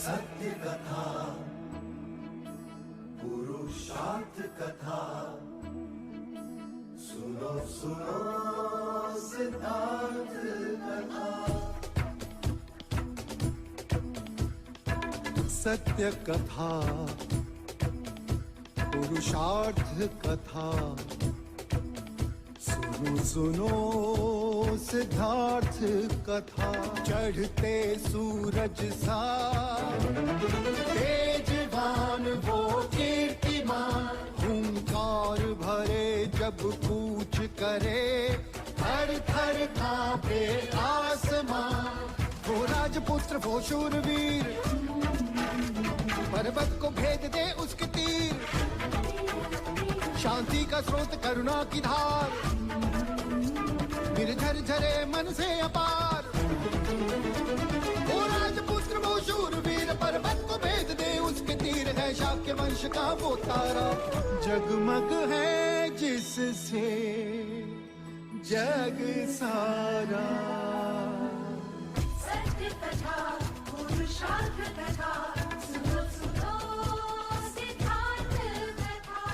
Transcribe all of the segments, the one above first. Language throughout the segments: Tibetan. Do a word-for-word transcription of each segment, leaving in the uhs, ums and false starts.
सत्य कथा, पुरुषार्थ कथा, सुनो सुनो सिद्धार्थ कथा। सत्य कथा, पुरुषार्थ कथा, सुनो सुनो सिद्धार्थ कथा। चढ़ते सूरज सा तेजवान वो कीर्तिमान, हुंकार भरे जब कूच करे, थर थर कांपे आसमां। वो राजपुत्र वो शूरवीर, पर्वत को भेद दे उसके तीर। शांति का स्रोत करुणा की धार, निर्झर झरे मन से अपार। वो राजपुत्र वो शूरवीर, पर्वत को भेद दे उसके तीर। है शाक्य वंश का वो तारा, जगमग है जिससे जग सारा। सत्य कथा, पुरुषार्थ कथा, सुनो सुनो सिद्धार्थ कथा।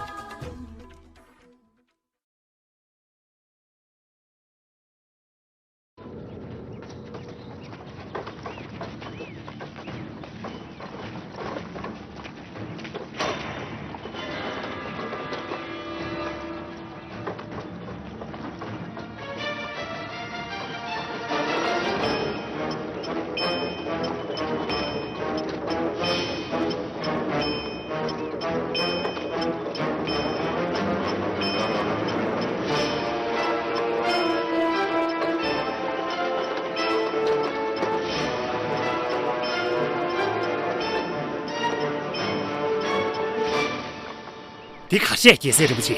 འདི་ག་བཤད་རྒྱལ་སྲས་རིན་པོ་ཆེ།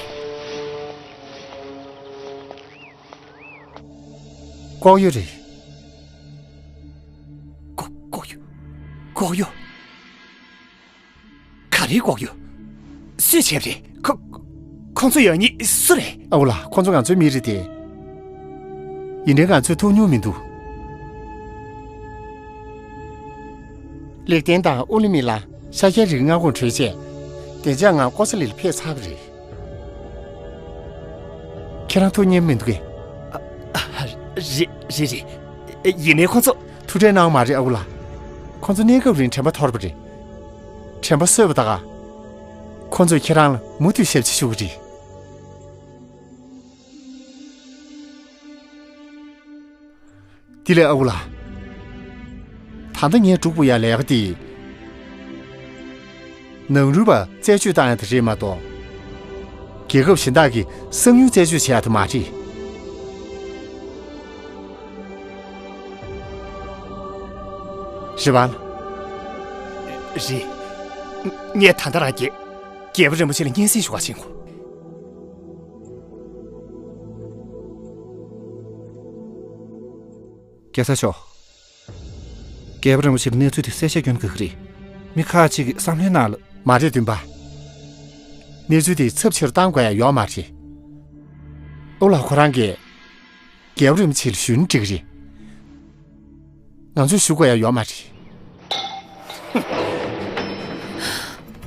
ལྐོག་གཡོ་རེད། ལྐོག་ལྐོག་གཡོ། ལྐོག་གཡོ། ག་རེའི་ལྐོག་གཡོ། སུས་བྱས་པ་རེད། ཁོ། ཁོ་ཚོ་ཡང་ཉིད་སུ་རེད། ཨ་ཁུ་ལགས། ཁོ་ཚོ་ང་ཚོའི་མི་རེད་དེ། ཡིན་ནའི་ང་ཚོས་ཐུག་མྱོང་མི་འདུག་ལེགས་ལྡན་དང་ཨུ་ལི་མི་ལ་ཤཱཀྱའི་རིགས་སྔ་དགོང་གྲོལ་རྗེས། བདེ་འཇགས་ངང་ཀོ་ས་ལིར་ཕེབས་ཚར་བ་རེད། ཁྱེད་རང་ཐུག་མྱོང་མི་འདུག་གས། ཨ། ཨ། རེད་རེད་རེད། ཡིན་ནའི་ཁོ་ཚོ། ཐུགས་ཁྲལ་གནང་མ་རེད་ཨ་ཁུ་ལགས། ཁོ་ཚོ་གནས་སྐབས་རིང་དྲན་པ་འཐོར་བ་རེད། དྲན་པ་གསོས་པ་ད་ག་ཁོ་ཚོས་ཁྱེད་རང་ལ་མུ་མཐུད་ཞབས་ཕྱི་ཞུ་གི་རེད། དེ་ལས་ཨ་ཁུ་ལགས། ད་ལྟ་ངས་སྒྲུབ་དགོས་ཡ་ལས་ཀ་དེ། ནང་རུལ་པ་རྩད་གཅོད་བཏང་ཡ་དེ་རེད་མ་གཏོགས། རྒྱལ་ཁབ་གཞན་དག་གི་གསང་ཉུལ་རྩད་གཅོད་བྱེད་ཡ་དེ་མ་རེད། རེད་པ། རེད། ངས་ད་ལྟ་རང་རྒྱལ། རྒྱལ་པོ་རིན་པོ་ཆེ་ལ་སྙན་སེང་ཞུ་བར་ཕྱིན་གོ། རྒྱལ་ཚབ་མཆོག་རྒྱལ་པོ་རིན་པོ་ཆེ་ལ་གནས་ཚུལ་དེ་གསལ་བཤད་སྐྱོན་དགོས་ཀྱི་རེད། མི་ཁག་ཅིག་གི་བསམ་བློའི་ནང་ལ། མ་རེད་བདུན་པ། གནས་ཚུལ་དེ་ཚབས་ཆེ་རུ་བཏང་དགོས་ཡ་ཡོད་མ་རེད། ཨོ་ལགས་ཁོ་རང་གིས། རྒྱལ་པོ་རིན་པོ་ཆེ་ལ་ཞུས་ན་འགྲིག་གི་རེད། ང་ཚོས་ཞུ་དགོས་ཡ་ཡོད་མ་རེད།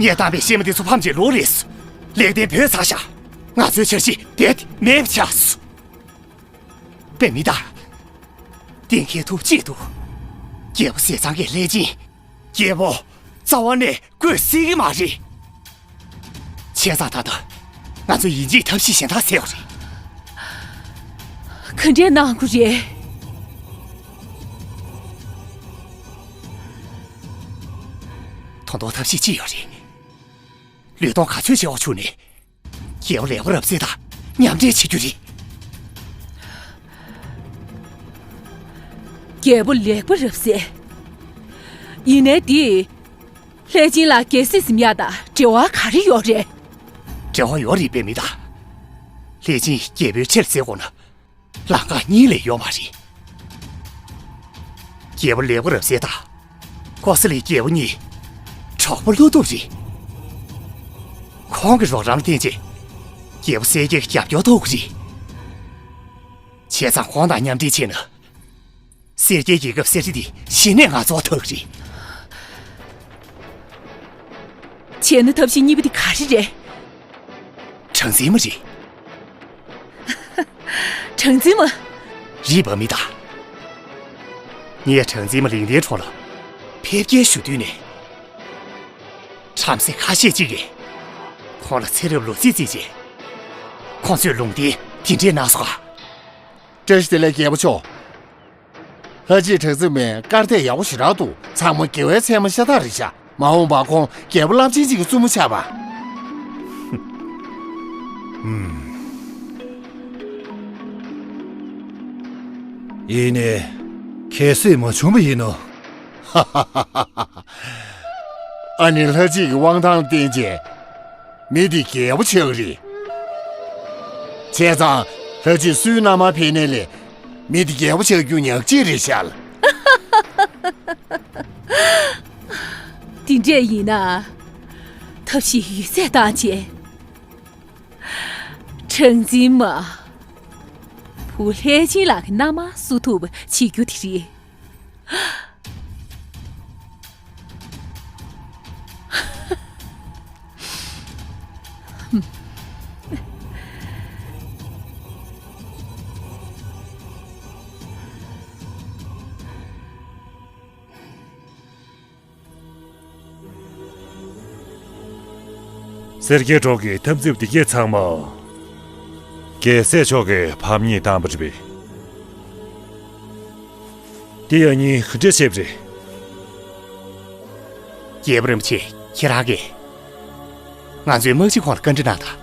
ངས་བཏང་པའི་གཤེད་མ་འདི་ཚོ་ཕམ་གྱི་ལོ་རེད། ལེགས་ལྡན་བོད་ཚར་ཤག་ང་ཚོའི་འཆར་གཞི་རྦད་དེ་མེད་པ་ཆགས་སོང་། པད་མི་དང་། གཏན་འཁེལ་ཐུབ་ཅིག་འདུག་རྒྱལ་པོ་ཟས་གཙང་གིས་ལྷས་སྦྱིན། རྒྱལ་པོ། རྩ་བ་ནས་བསྐོས་སྲིད་ཀྱི་མ་རེད། བྱས་ཙང་ད་ལྟ་ང་ཚོ་ཡིན་གཅིག་ཐབས་ཤེས་གཞན་དག་འཚོལ་དགོས་རེད། ག་འདྲས་གནང་དགོས་རེད། ད་དུང་ཐབས་ཤེས་གཅིག་ཡོད་རེད། ལུས་སྟོབས་ག་ཚོད་ཆེ་བ་བྱུང་ནས། རྒྱལ་པོ་ལེགས་པ་རབ་གསལ་དང་མཉམ་འབྲེལ་བྱེད་རྒྱུ་རེད། རྒྱལ་པོ་ལེགས་པ་རབ་གསལ། ཡིན་ནའི་འདིས། ལྷས་སྦྱིན་ལ་རྒྱལ་སྲིད་འཛིན་ཡག་དང་འབྲེལ་བ་ག་རེ་ཡོད་རེད། འབྲེལ་བ་ཡོད་རེད། པད་མི་དང་། ལྷས་སྦྱིན་རྒྱལ་པོའི་ཁྲིར་འཛིན་དགོས་ན། ལམ་ཁ་གཉིས་ལས་ཡོད་མ་རེད། རྒྱལ་པོ་ལེགས་པ་རབ་གསལ་དང་། ཀོ་ས་ལིའི་རྒྱལ་པོ་གཉིས། གྲོགས་པོ་བློ་སྟོབས་རེད། ཁོང་གི་རོགས་རམ་བརྟེན་རྗེས། རྒྱལ་པོ་གསལ་རྒྱལ་གྱི་རྒྱབ་སྐྱོར་ཐོབ་ཀྱི་རེད། བྱས་ཙང་ཁོང་དང་མཉམ་འབྲེལ་བྱས་ན། གསལ་རྒྱལ་རྒྱལ་ཁབ་གསེར་ཁྲི་འདི་གཞི་ནས་ང་ཚོར་ཐོབ་ཀྱི་རེད། དེ་ན་ཐབས་ཤེས་གཉིས་པ་དེ་ག་རེ་རེད། གྲངས་འཛིན་མ་རེད། གྲངས་འཛིན་མ། རེད་པ་མི་དང་། ངས་གྲངས་འཛིན་མ་ལིང་ཏེའི་འཕྲོ་ལ་ཕེབས་སྐྱེལ་ཞུ་དུས་ནས། བྲམ་ཟེ་ཁ་ཤས་ཅིག་གིས་ཁོང་ལ་ཚེ་རབས་ལོ་ཚིགས་བརྩིས་རྗེས། ཁོང་ཚོས་ལུང་བསྟན་དེ་འདྲས་གནང་སོང་ཨ། བཀྲ་ཤིས་བདེ་ལེགས་རྒྱལ་པོ་མཆོག་ལྷ་རྗེ་གྲངས་འཛིན་མའི་དཀར་ཐད་ཡག་པོ་ཞེ་དྲག་འདུག་ཚང་མ་དགེ་བའི་ཚད་མ་ཤ་སྟག་རེད་ཤག་མ་འོངས་པར་ཁོང་རྒྱལ་པོ་རླབས་ཆེན་ཅིག་གི་བཙུན་མོ་ཆགས་པ། ཡིན་ནའི། གལ་སྲིད་མ་བྱུང་བ་ཡིན་ནོ། ཨ་ནི་ལྷ་རྗེ་གི་དབང་ཐང་བརྟེན་རྗེས། མི་དེ་རྒྱལ་པོ་ཆགས་ཀྱི་རེད། བྱས་ཙང་ལྷ་རྗེ་སུའི་མནའ་མར་ཕེབས་ནའི་ལས། མི་དེ་རྒྱལ་པོ་ཆགས་རྒྱུ་ཉག་གཅིག་རེད་ཤག་དེ་འདྲས་ཡིན་ན། ཐབས་ཤེས་ཡོད་ཚད་བཏང་བྱས། གྲངས་འཛིན་མ། བུ་ལྷས་བྱིན་ལགས་ཀྱི་མནའ་མར་བསུ་ཐུབ་པ་བྱེད་རྒྱུ་དེ་རེད། སེར་སྐྱའི་གྲོགས་ཀྱི་འཐབ་འཛིང་འདི་གས་ཚང་མ། རྒྱལ་སྲས་མཆོག་གི་ཕམ་ཉེས་བཏང་པ་རེད་པས། དེ་ཡང་ཉིན་ག་འདྲ་བྱས་པ་རེད། རྒྱལ་པོ་རིན་པོ་ཆེ་ཁྱེད་རང་གིས། ང་ཚོའི་དམག་སྤྱི་ཁོང་ལ་བཀའ་འདྲི་གནང་དང་།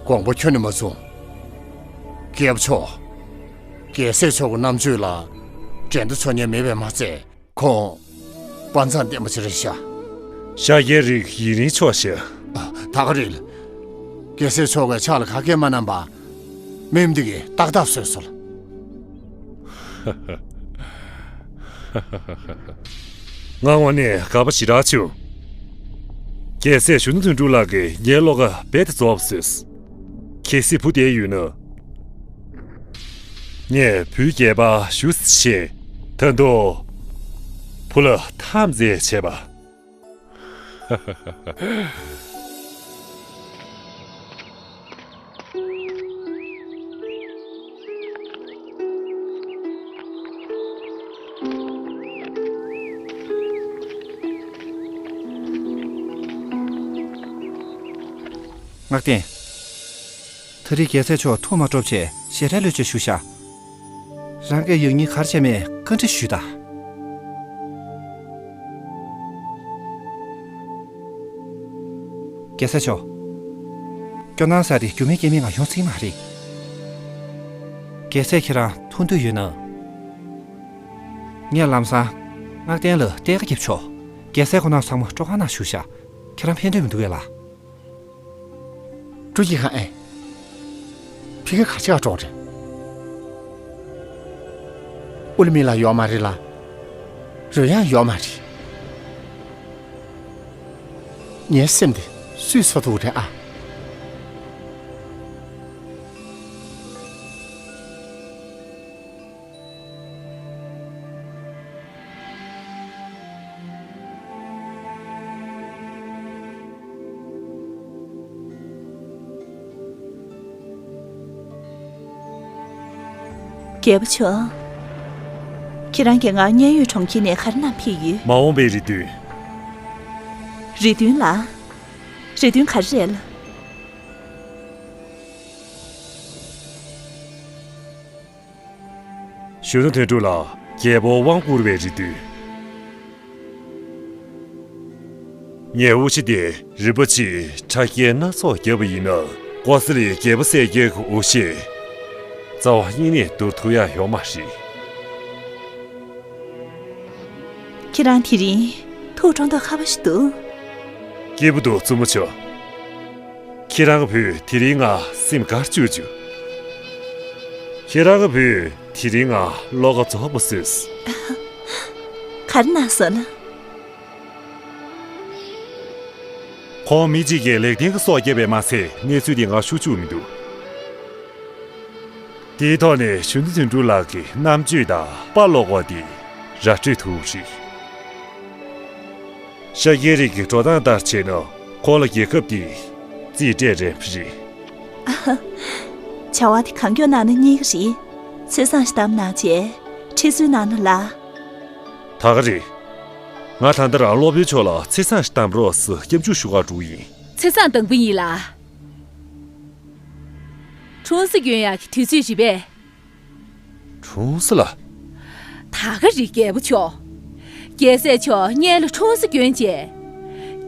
དགོངས་པ་ཁྱོན་ནས་མ་ཚོམ། རྒྱལ་པོ་མཆོག་རྒྱལ་སྲས་མཆོག་གི་རྣམ་དཔྱོད་ལ་འགྲན་ཟླ་བྱ་མཁན་མེད་པས་མ་ཚད། ཁོང་། དཔའ་མཛངས་ལྡན་པ་ཞིག་རེད་ཤག་ཤཱཀྱའི་རིགས་ཡུན་རིང་ཆོག་ཤག་ད་ག་རེད། རྒྱལ་སྲས་མཆོག་གིས་ཕྱག་ལ་ག་གེ་མ་གནང་པ། མི་འདི་གིས་ཏག་ཏག་བཟོས་སོང་། ང་དངོས་གནས་དགའ་པོ་ཞེ་དྲག་བྱུང་། རྒྱལ་སྲས་གཞོན་ནུ་དོན་གྲུབ་ལགས་ཀྱིས་ངའི་བློ་ཁ་རྦད་དེ་རྫོགས་པ་བཟོས། གལ་སྲིད་བུ་དེ་ཡོད་ན། ངས་བུའི་སྐྱེས་པ་ཞུ་ཞེས་ད་དུང་བུ་ལ་འཐམ་རྩེད་བྱས་པ། ངག་བསྟན། ད་རེས་རྒྱལ་སྲས་མཆོག་ཐུགས་མ་སྤྲོ་བྱས་ཞལ་བྲལ་གློད་བྱས་བཞུགས་ཤག་རང་གིས་ཡང་སྙིང་ག་རེ་བྱས་མེད་བཀའ་འདྲི་ཞུས་དང་། རྒྱལ་སྲས་མཆོག་སྐྱོ་སྣང་ཟེར་དེ་རྒྱུ་མེད་རྐྱེན་མེད་ངང་ཡོང་སྲིད་མ་རེད། རྒྱལ་སྲས་ཁྱེད་རང་མཐོང་འདོད་ཡོད་ན། ངས་ལམ་སང་ངག་བསྟན་ལ་གཏད་ཀ་རྒྱབ་ཆོག་རྒྱལ་སྲས་ཁོ་ན་ཚང་མ་སྤྲོ་ཁང་ནང་བཞུགས་ཤག་ཁྱེད་རང་ཕན་འདོད་མི་འདུག་གས་ལགས། སྤྲོ་སྐྱིད་ཁང་ཨེ། ཕི་གེ་ག་ཅི་ག་གྲོགས་རེད། ཨུ་ལི་མི་ལ་ཡོག་མ་རེད་ལ། རོལ་དབྱངས་ཡོག་མ་རེད། ངའི་སེམས་དེ་སུས་གསོ་ཐུབ་རེད་ཨ། རྒྱལ་པོ་མཆོག་ཁྱེད་རང་གིས་ང་མཉན་ཡོད་གྲོང་ཁྱེར་ནས་ག་རེ་གནང་ཕེབས་ཡོད། མ་འོངས་པའི་རེ་འདུན། རེ་འདུན་ལ། རེ་འདུན་ག་རེ་རེད་ལ། གཞོན་ནུ་དོན་གྲུབ་ལ་རྒྱལ་པོ་དབང་བསྐུར་བའི་རེ་འདུན། ངས་དབུ་ཞྭ་དེ་རིན་པོ་ཆེའི་ཕྲ་རྒྱན་སྣ་ཚོགས་བརྒྱབ་པ་ཡིན་ན། ཀོ་ས་ལའི་རྒྱལ་པོ་སེར་སྐྱའི་དབུ་ཞྭ་རྩ་བ་ཉིད་ནས་བསྡུར་ཐུབ་ཡག་ཡོད་མ་རེད། ཁྱེད་རང་དེ་རིང་ཐུགས་སྤྲོ་མདོག་ཁ་པོ་ཞིག་འདུག་སྐྱིད་པོ་འདུག་བཙུན་མོ་མཆོག་ཁྱེད་རང་གི་བུས་དེ་རིང་ང་སེམས་དགའ་བཅུག་བཅུག་ཁྱེད་རང་གི་བུས་དེ་རིང་ང་བློ་ཁ་རྫོགས་པ་བཟོས། ག་རེ་གནང་སོང་ལ། ཁོང་མི་གཅིག་གིས་ལེགས་ལྡན་གྱི་སྲོག་བསྐྱབས་པས་མ་ཚད་གནས་ཚུལ་འདི་ང་ཞུ་བཅུག་མི་འདུག་དེའི་ཐོག་ནས་གཞོན་ནུ་དོན་གྲུབ་ལགས་ཀྱི་རྣམ་དཔྱོད་དང་དཔའ་བློ་ཁོག་དེ་ར་སྤྲོད་ཐུབ་རེད། ཤཱཀྱའི་རིགས་ཀྱི་འགྲོ་སྟངས་ལྟར་བྱས་ན་ཁོང་ལ་རྒྱལ་ཁབ་ཀྱི་རྩིས་སྤྲད་རན་པ་རེད། བྱ་བ་དེ་གང་མགྱོགས་གནང་ན་གཉིས་ཀ་རེད། ཚེས་བཟང་ཞིག་བདམས་གནང་བྱས་ཁྲི་གསོལ་གནང་ན་ལ། ད་ག་རེད། ང་ད་ལྟ་རང་སློབ་དཔོན་མཆོག་ལ་ཚེས་བཟང་ཞིག་བདམས་རོགས་ཟེར་སྐྱབས་འཇུག་ཞུ་གར་འགྲོ་གི་ཡིན། ཚེས་བཟང་དང་པོ་ཡིན་ལ། འཁྲུངས་ས་སྐྱོན་ཡག་གི་དུས་ཚོད་རེད་པས། འཁྲུངས་ས་ལ། ད་ག་རེད་རྒྱལ་པོ་མཆོག་རྒྱལ་སྲས་མཆོག་སྔོན་ལ་འཁྲུངས་ས་སྐྱོན་བྱས།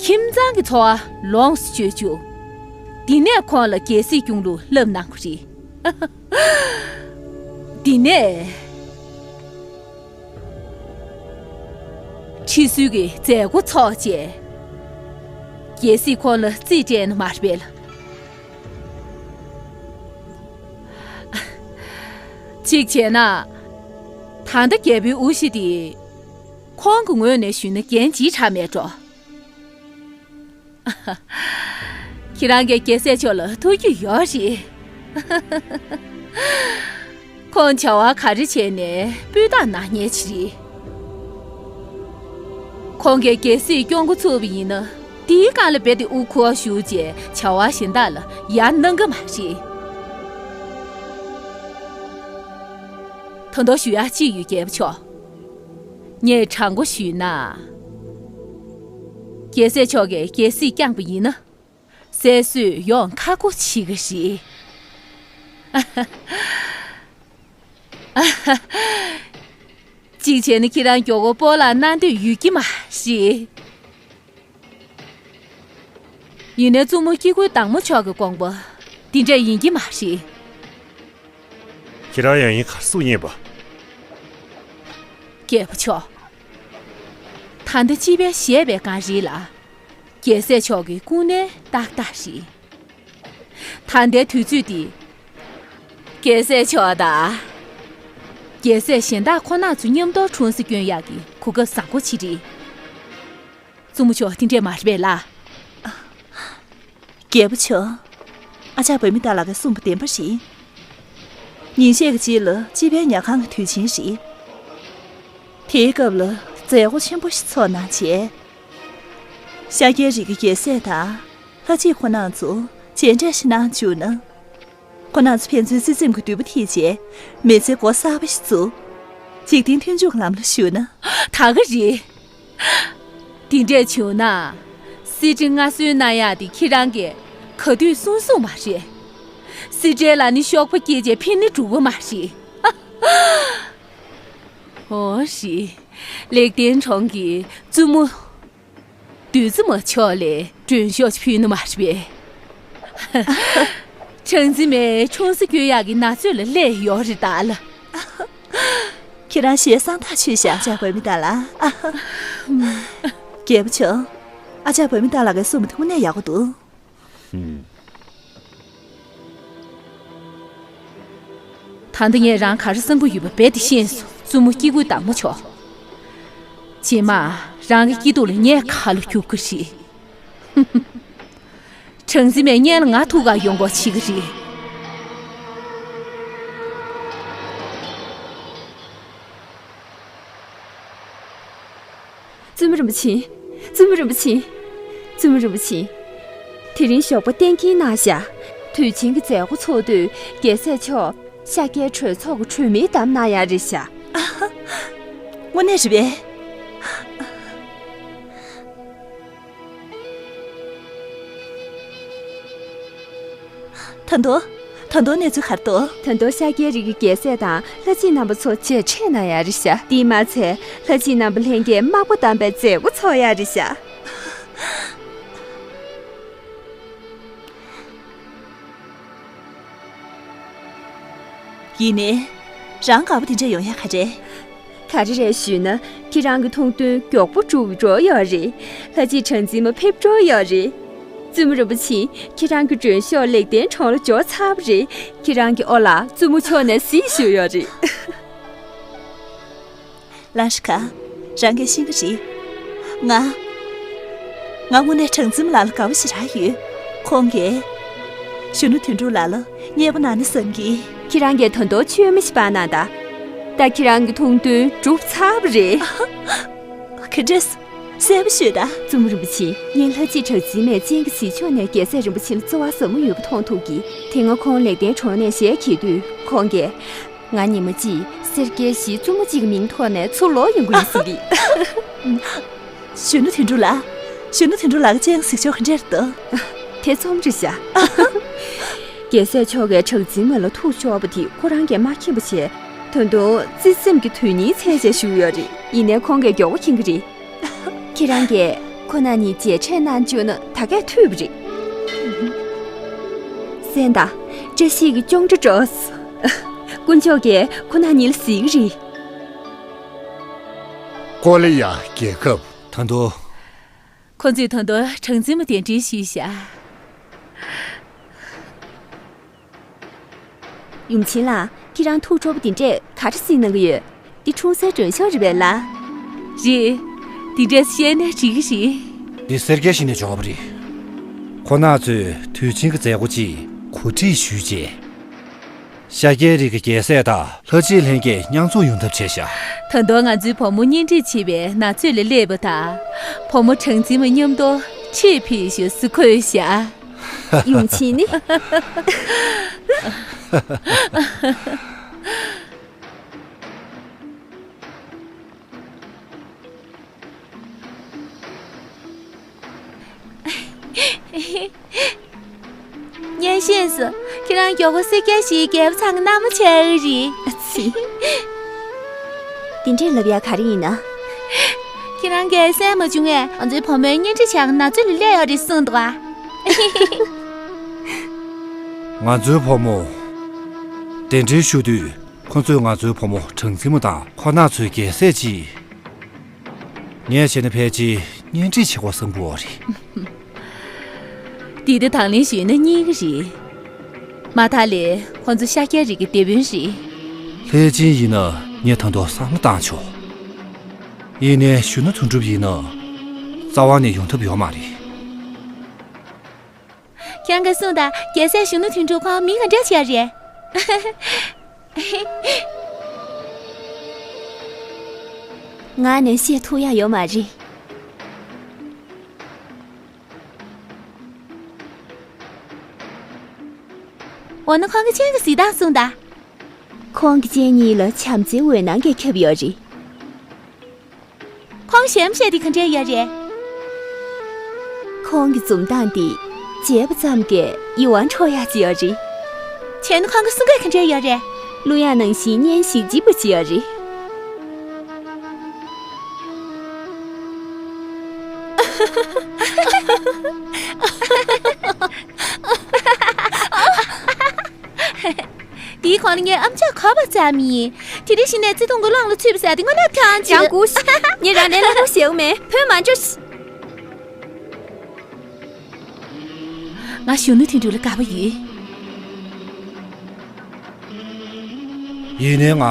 ཁྱིམ་ཚང་གི་འཚོ་བ་ལོངས་སུ་སྤྱོད་བཅུག་དེ་ནས་ཁོང་ལ་རྒྱལ་སྲིད་སྐྱོང་ལུགས་བསླབ་གནང་གི་རེད། དེ་ནས། ཁྲི་གསོལ་གྱི་མཛད་སྒོ་ཚོགས་བྱས། རྒྱལ་སྲིད་ཁོང་ལ་རྩིས་སྤྲད་ནི་མ་རེད་པས་ལ། གཅིག་བྱས་ན། ད་ལྟ་རྒྱལ་པོའི་དབུ་བཞི་དེ། ཁོང་གི་ངོས་ནས་ཞུས་ན་འགན་ལྗིད་དྲགས་མེད་འགྲོ། ཁྱེད་རང་གིས་རྒྱལ་སྲས་མཆོག་ལ་ཐུགས་རྒྱུས་ཡོད་རེད། ཁོང་བྱ་བ་ག་རེ་བྱས་ནས་སྤུས་དག་གནང་མཁན་ཅིག་རེད། ཁོང་གིས་རྒྱལ་སྲིད་སྐྱོང་འགོ་ཚུགས་པ་ཡིན་ན་དེའི་སྒང་ལ་རྦད་དེ་དབུ་འཁོར་བཞུགས་རྗེས་བྱ་བ་གཞན་དག་ལ་ཡར་གནང་གི་མ་རེད། ད་དུང་ཞུ་ཡག་ཅིག་ཡོད་རྒྱལ་པོ་མཆོག་ངས་དྲང་པོ་ཞུས་ན། རྒྱལ་སྲས་མཆོག་གིས་རྒྱལ་སྲིད་བསྐྱངས་པ་ཡིན་ན། སྲས་གསོས་ཡོང་ཁག་པོ་བྱེད་ཀྱི་རེད། གཅིག་བྱས་ན་ཁྱེད་རང་མགྱོགས་པོ་སྤོ་ལགས་གནང་འདོད་ཡོད་ཀྱི་མ་རེད། ཡིན་ནའི་བཙུན་མོ་སྐྱེ་དགུའི་བདག་མོ་མཆོག་གི་དགོངས་པ་འདི་འདྲ་ཡིན་གྱི་མ་རེད། ཁྱེད་རང་ཡང་ཡིན་གར་སུ་ཡིན་པ། རྒྱལ་པོ་མཆོག་ད་ལྟ་སྤྱི་པའི་བཞེད་པའི་སྒང་རེད་ལ། རྒྱལ་སྲས་མཆོག་གི་སྐུ་ངལ་ཏག་ཏག་རེད། ད་ལྟའི་དུས་ཚོད་འདི། རྒྱལ་སྲས་མཆོག་དང་། རྒྱལ་སྲས་གཞན་དག་ཁོ་ན་ཚོ་མཉམ་དུ་འཁྲུངས་ས་སྐྱོན་ཡག་གི་གོ་སྐབས་བཟང་པོ་ཅིག་རེད། བཙུན་མོ་མཆོག་དེ་འདྲས་མ་རེད་པས་ལ། རྒྱལ་པོ་མཆོག་ཨ་ཅག་བུད་མེད་དག་ལ་ག་གསུངས་པ་བདེན་པ་རེད། ཉིན་ཤས་ཀྱི་རྗེས་ལ་སྤྱི་པའི་ཉལ་ཁང་གི་དུས་ཆེན་རེད། དེའི་སྐབས་ལ་མཛད་སྒོ་ཆེན་པོ་ཞིག་ཚོགས་གནང་བྱས། ཤཱཀྱའི་རིགས་ཀྱི་རྒྱལ་སྲས་དང་ལྷ་གཅིག་ཁོ་ན་ཚོ་མཇལ་འཕྲད་ཞིག་གནང་བཅུག་ན། ཁོ་ན་ཚོ་ཕན་ཚུན་སྲིད་འཛིན་གྱི་དུས་བབ་ཐིག་བྱས། མི་ཚེ་འགོ་གསར་པ་ཞིག་བཙུགས། འཇིག་རྟེན་མཐུན་འཇུག་གི་ལམ་ལ་ཞུགས་ན། ད་ག་རེད། དེ་འདྲས་བྱུང་ན། གསེར་ཁྲི་མངའ་གསོལ་གནང་ཡག་དེ་ཁྱེད་རང་གིས་ག་དུས་གསུང་གསུང་མ་རེད། གསེར་ཁྲིའི་ལ་ནི་གཤོག་པ་སྐྱེས་རྗེས་ཕན་ནི་འགྲུབ་པ་མ་རེད། འོ་རེད། ལེགས་ལྡན་གྲོང་གི་བཙུན་མོ། བདུད་རྩི་མ་མཆོག་ལ་མགྲོན་ཤོག་ཅིག་ཕུལ་ནི་མ་རེད་པས། གྲངས་འཛིན་མས་འཁྲུངས་ས་སྐྱོན་ཡག་གི་ན་ཚོད་ལ་སླེབས་ཡོད་རེད་ད་ལ། ཁྱེད་རང་ཞེ་སང་ཐག་ཆོད་ཤག་ཨ་ཅག་བུད་མེད་དག་ལ། རྒྱལ་པོ་མཆོག་ཨ་ཅག་བུད་མེད་དག་ལ་ག་གསུངས་པ་དངོས་གནས་ཡག་པོ་འདུག་ད་ལྟ་ངས་རང་ག་རེ་བསམ་གྱི་ཡོད་པ་རྦད་དེ་ཤེས་སོང་། བཙུན་མོ་སྐྱེ་དགུའི་བདག་མོ་མཆོག་རྗེས་མ་རང་གི་སྐྱིད་སྡུག་ལ་ངས་ག་ལ་རྒྱུག་གི་རེད། གྲངས་འཛིན་མས་སྔོན་ལ་ང་ཐུག་གར་ཡོང་དགོས་བྱེད་ཀྱི་རེད། བཙུན་མོ་རིན་པོ་ཆེ། བཙུན་མོ་རིན་པོ་ཆེ། བཙུན་མོ་རིན་པོ་ཆེ། དེ་རིང་ཞོགས་པ་གཏན་འཁེལ་གནང་བཞག་དུས་ཆེན་གྱི་མཛད་སྒོ་ཚོགས་དུས་རྒྱལ་སྲས་མཆོག་ཤཱཀྱའི་གྲོས་ཚོགས་ཀྱི་གྲོས་མིར་བདམས་གནང་ཡག་རེད་ཤག་དངོས་གནས་རེད་པས། ད་དུང་། ད་དུང་གནས་ཚུལ་ག་རེ་འདུག་ད་དུང་ཤཱཀྱའི་རིགས་ཀྱི་རྒྱལ་སྲས་དང་ལྷ་རྗེ་རྣམ་པ་ཚོ་མཇལ་འཕྲད་གནང་ཡག་རེད་ཤག་དེས་མ་ཚད་ལྷ་རྗེ་རྣམ་པ་ལྷན་རྒྱས་མག་པ་བསྡམས་པའི་མཛད་སྒོ་ཚོགས་ཡག་རེད་ཤག་ཡིན་ནའི། རང་དགའ་པོ་དེ་འདྲ་ཡོང་ཡག་ག་རེ། ག་རེ་རེད་ཞུས་ན། ཁྱེད་རང་གི་ཐུགས་འདུན་མགྱོགས་པོ་འགྲུབ་འགྲོ་ཡོད་རེད། ལྷ་རྗེ་གྲངས་འཛིན་མ་ཕེབས་འགྲོ་ཡོད་རེད། བཙུན་མོ་རིན་པོ་ཆེ། ཁྱེད་རང་གི་མགྲོན་ཤོག་ལེགས་ལྡན་གྲོང་ལ་འབྱོར་ཚར་བ་རེད། ཁྱེད་རང་གི་ཨོ་ལགས་བཙུན་མོ་མཆོག་ནས་གཟིགས་བཞུགས་ཡོད་རེད། ལང་ཧྲི་ཁ། རང་གིས་ཤེས་ཀྱི་རེད། ང་། ང་དངོས་གནས་གྲངས་འཛིན་མ་ལགས་ལ་དགའ་པོ་ཞེ་དྲག་ཡོད། ཁོང་གིས། གཞོན་ནུ་དོན་གྲུབ་ལགས་ལ་མཉེས་པོ་གནང་ནི་བསམ་གི། ཁྱེད་རང་གིས་ད་དུང་མཆོད་མེ་ཞིག་སྤར་གནང་དང་། ད་ཁྱེད་རང་གི་ཐུགས་འདུན་འགྲུབ་ཚར་བ་རེད། ག་འདྲས། གསལ་པོ་ཤོད་ད། བཙུན་མོ་རིན་པོ་ཆེ། ངས་ལྷ་རྗེ་གྲགས་འཛིན་མས་སྤྱན་གྱིས་གཟིགས་ཕྱོགས་ནས་རྒྱལ་སྲས་རིན་པོ་ཆེ་ལ་བརྩེ་བ་ཟབ་མོ་ཡོད་པ་མཐོང་ཐུབ་ཀྱིས། དེ་སྔ་ཁོང་ལེགས་ལྡན་གྲོང་ནས་ཞལ་གྱེས་དུས་ཁོང་གིས། ང་ཉི་མ་གཅིག་སེར་སྐྱའི་གཞིས་བཙུན་མོ་གཅིག་གི་མིང་ཐོག་ནས་ཚུར་ལོག་ཡོང་གི་ཡིན་གསུངས་ཀྱིས། གཞོན་ནུ་དོན་གྲུབ་ལགས། གཞོན་ནུ་དོན་གྲུབ་ལགས་ཀྱི་སྤྱན་གཟིགས་ཕྱོགས་ག་འདྲ་རེད་འདུག་དེ་རྩོམ་རེད་ཤག་རྒྱལ་སྲས་མཆོག་གིས་གྲགས་འཛིན་མ་ལ་ཐུགས་ཕྱོགས་པ་དེ་ཁོ་རང་གིས་མ་མཁྱེན་པ་བྱས། ད་དུང་བརྩེ་སེམས་ཀྱི་དོན་སྙིང་འཚོལ་བྱས་བཞུགས་ཡོད་རེད། ཡིན་ནའི་ཁོང་གིས་མགྱོགས་པོ་མཁྱེན་གྱི་རེད། ཁྱེད་རང་གིས་ཁོ་རྣམ་གཉིས་མཇལ་འཕྲད་གནང་བཅུག་ན་ད་གས་འཐུས་པ་རེད། གསན་དང་། བཀྲ་ཤིས་ཀྱི་ཅོང་སྒྲ་སྒྲོགས། དཀོན་མཆོག་གིས་ཁོ་རྣམ་གཉིས་ལ་གཟིགས་ཀྱི་རེད། ཀོ་ལི་ཡ་རྒྱལ་ཁབ། ད་དུང་། ཁོ་ཚོས་ད་དུང་གྲངས་འཛིན་མ་གདན་འདྲེན་ཞུས་ཤག་ཡུམ་ཆེན་ལགས། ཁྱེད་རང་ཐུགས་སྤྲོ་པོ་དེ་འདྲས་ག་རེ་གཟིགས་གནང་གི་ཡོད། འདི་འཁྲུངས་སའི་མགྲོན་ཤོག་རེད་པས་ལགས། རེད། འདི་འདྲས་བཤད་ནས་འགྲིག་གི་རེད། འདི་སེར་སྐྱའི་གཞི་ནས་འབྱོར་བ་རེད། ཁོང་རྣམ་ཚོས་དུས་ཆེན་གྱི་མཛད་སྒོ་ཅིག་གོ་སྒྲིག་ཞུས་རྗེས། ཤཱཀྱའི་རིགས་ཀྱི་རྒྱལ་སྲས་དང་ལྷ་རྗེ་ལྷན་རྒྱས་མཉམ་འཛོམས་ཡོང་ཐབས་བྱས་ཤག་ད་དུང་ང་ཚོའི་བུ་མོ་གཉེན་སྒྲིག་བྱེད་པའི་ན་ཚོད་ལ་སླེབས་པ་དང་། བུ་མོ་གྲངས་འཛིན་མ་མཉམ་དུ་ཁྲིད་ཕེབས་ཞུ་སུ་འཁོད་ཤག་ཡུམ་ཆེན་ནི། སྙན་ཤེས་སུ། ཁྱེད་རང་མགྱོགས་པོ་སེར་སྐྱ་ཞིག་རྒྱལ་པོ་ཚང་གི་མནའ་མ་ཆགས་ཀྱི་རེད། ཨ་ཙི། དེ་འདྲས་ལབ་ཡ་ག་རེ་ཡིན་ན། ཁྱེད་རང་གིས་གསན་མ་བྱུང་ངས་ང་ཚོའི་བུ་མོའི་གཉེན་སྒྲིག་བྱ་གི་ན་ཚོད་ལ་སླེབས་ཡོད་རེད་གསུངས་འདུག་ཨ། ང་ཚོའི་བུ་མོ་གདན་འདྲེན་ཞུ་དུས། ཁོ་ཚོས་ང་ཚོའི་བུ་མོ་གྲངས་འཛིན་མ་དང་ཁོ་རྣམ་ཚོའི་རྒྱལ་སྲས་ཅིག་ངས་བྱས་ན་ཕལ་ཆེར་གཉེན་སྒྲིག་བྱེད་དགོས་བསམ་གྱི་ཡོད་རེད། འདི་དེ་དང་ལེན་ཞུས་ན་རྙེད་ཀྱི་རེད། མ་མཐའ་ལས་ཁོ་ཚོ་ཤཱཀྱ་རིགས་ཀྱི་སྡེ་དཔོན་རེད། ལྷས་སྦྱིན་ཡིན་ན་ངས་ད་དུང་བསམ་བློ་བཏང་ཆོག་ཡིན་ནའི་གཞོན་ནུ་དོན་གྲུབ་ཡིན་ན་རྩ་བ་ནས་ཡོང་ཐབས་ཡོད་མ་རེད། ཁྱེད་རང་གིས་གསུངས་དང་། རྒྱལ་སྲས་གཞོན་ནུ་དོན་གྲུབ་ཁོང་མིང་ག་འདྲ་བྱས་རེད། ང་ནས་བཤད་ཐུབ་ཡ་ཡོད་མ་རེད། འོ་ན་ཁོང་གི་སྤྱན་གྱིས་གཟིགས་དང་གསུངས་དང་། ཁོང་གི་སྤྱན་གཉིས་ལ་བྱམས་བརྩེའི་འོད་སྣང་གིས་ཁྱབ་ཡོད་རེད། ཁོང་གཞོན་པོ་ཞིག་དེ་ག་འདྲ་ཡོད་རེད། ཁོང་གི་འཛུམ་མདངས་དེ་མཇལ་བ་ཙམ་གྱིས་ཡིད་དབང་འཕྲོག་ཡག་ཅིག་ཡོད་རེད། བྱས་ན་ཁོང་གི་གསུང་སྐད་ག་འདྲ་ཡོད་རེད། གླུ་དབྱངས་ནང་བཞིན་སྙན་ཞིང་ལྗིད་པོ་ཅིག་ཡོད་རེད། དེའི་གོང་ལ་ངའི་ཨམ་ཅོག་གོ་བ་ཙམ་ཡིན། དེ་རིང་གཞི་ནས་བརྩེ་དུང་གི་ཀློང་ལ་ཚུད་པ་ཟེར་དེ་དངོས་གནས་ཐང་ཆད། ཡང་སྒུག་ཤིག་ངས་རང་ལན་ལ་ངོ་ཤེས་མེད། བུད་མ་འགྲོ་ཤིག་ང་གཞོན་ནུ་དོན་གྲུབ་ལ་དགའ་པོ་ཡོད། ཡིན་ནའི་ང་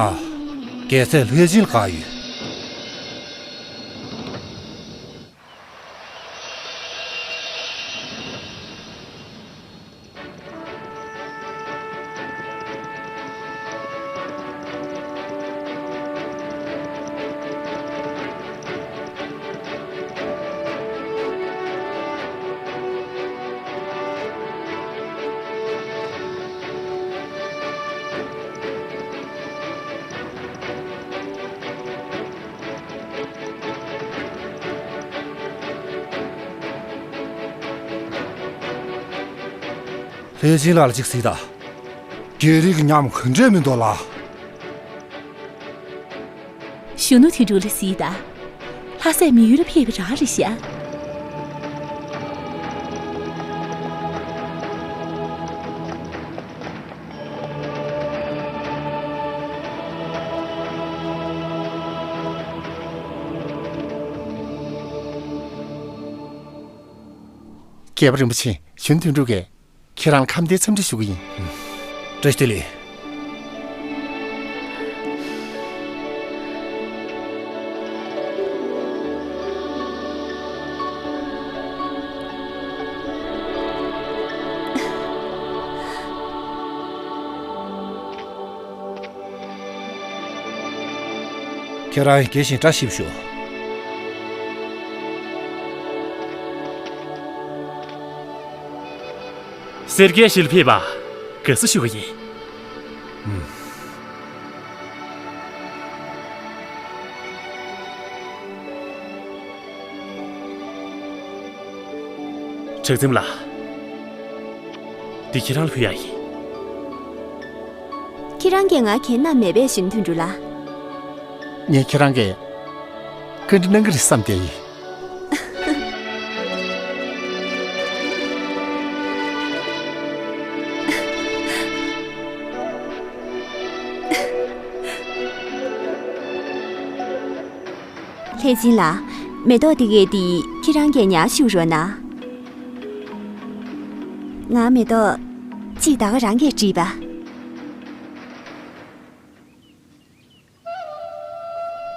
རྒྱལ་སྲས་ལྷས་སྦྱིན་ལ་དགའ་ཡོད། ལྷས་སྦྱིན་ལགས་ལ་ཅིག་གཟིགས་དང་། རྒྱལ་རིགས་ཀྱི་ཉམས་ག་འདྲས་མི་འདུག་ལགས། གཞོན་ནུ་དོན་གྲུབ་ལ་གཟིགས་དང་། ལྷ་སྲས་མི་ཡུལ་ལ་ཕེབས་པ་རང་རེད་ཤག་རྒྱལ་པོ་རིན་པོ་ཆེ། གཞོན་ནུ་དོན་གྲུབ་ཀྱིས་ཁྱེད་རང་ལ་ཁམས་བདེའི་འཚམས་འདྲི་ཞུ་གི་ཡིན། བཀྲ་ཤིས་བདེ་ལེགས། ཁྱེད་རང་དགྱེས་བཞིན་བཀྲ་ཤིས་པ་ཞུ། སེར་སྐྱའི་ཞལ་ཕེབས་པ་དགའ་བསུ་ཞུ་གི་ཡིན། ཁྲག་འཛིན་ལགས། འདི་ཁྱེད་རང་ལ་ཕུལ་ཡག་ཡིན། ཁྱེད་རང་གིས་ང་གན་ན་མེད་པས་གཞོན་ནུ་དོན་གྲུབ་ལགས། ངས་ཁྱེད་རང་གིས་བཀའ་འདྲི་གནང་གི་རེད་བསམ་བསྡད་ཡིན། ལྷས་སྦྱིན་ལགས། མེ་ཏོག་དེ་གས་དེ་ཁྱེད་རང་གིས་ཉར་བཞུགས་རོགས་གནང་། ང་མེ་ཏོག་གཅིག་ད་ག་རང་གིས་བྲིས་པ།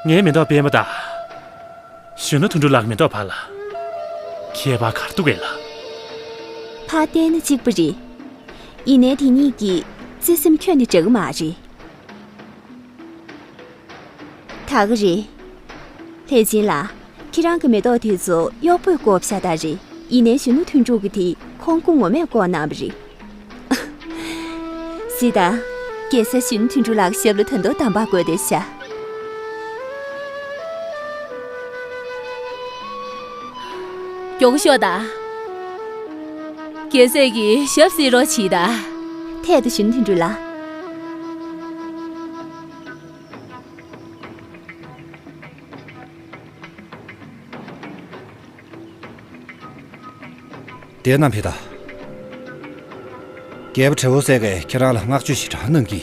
ངའི་མེ་ཏོག་པད་མ་དང་། གཞོན་ནུ་དོན་གྲུབ་ལགས་མེ་ཏོག་བར་ལ། ཁྱད་པར་ག་རེ་འདུག་གས་ལགས། ཕར་བལྟས་ན་གཅིག་པ་རེད། ཡིན་ནའི་དེ་གཉིས་ཀྱི་བརྩེ་སེམས་ཁྱོན་ནས་འདྲ་གི་མ་རེད། ད་ག་རེད། ལྷས་སྦྱིན་ལགས། ཁྱེད་རང་གི་མེ་ཏོག་དེ་ཚོ་གཡོག་པོས་བཀོག་བཞག་ད་རེད། ཡིན་ནའི་གཞོན་ནུ་དོན་གྲུབ་ཀྱི་དེ་ཁོང་སྐུ་ངོ་མས་བཀོག་གནང་བ་རེད། སྲིད་ད། རྒྱལ་སྲས་གཞོན་ནུ་དོན་གྲུབ་ལགས་ཞབས་ལ་ད་དུང་དམ་པ་དགོས་བསྡད་ཤག། མགྱོགས་ཤོག་ད། རྒྱལ་སྲས་ཀྱི་ཞབས་བསིལ་རོགས་བྱེད་ད། ཐད་དུ་གཞོན་ནུ་དོན་གྲུབ་ལགས། དེ་རྣམས་ཕེ་ད། རྒྱལ་པོ་བྲེ་བོ་སེ་གས་ཁྱེད་རང་ལ་བསྔགས་བརྗོད་ཞེ་དྲག་གནང་གི།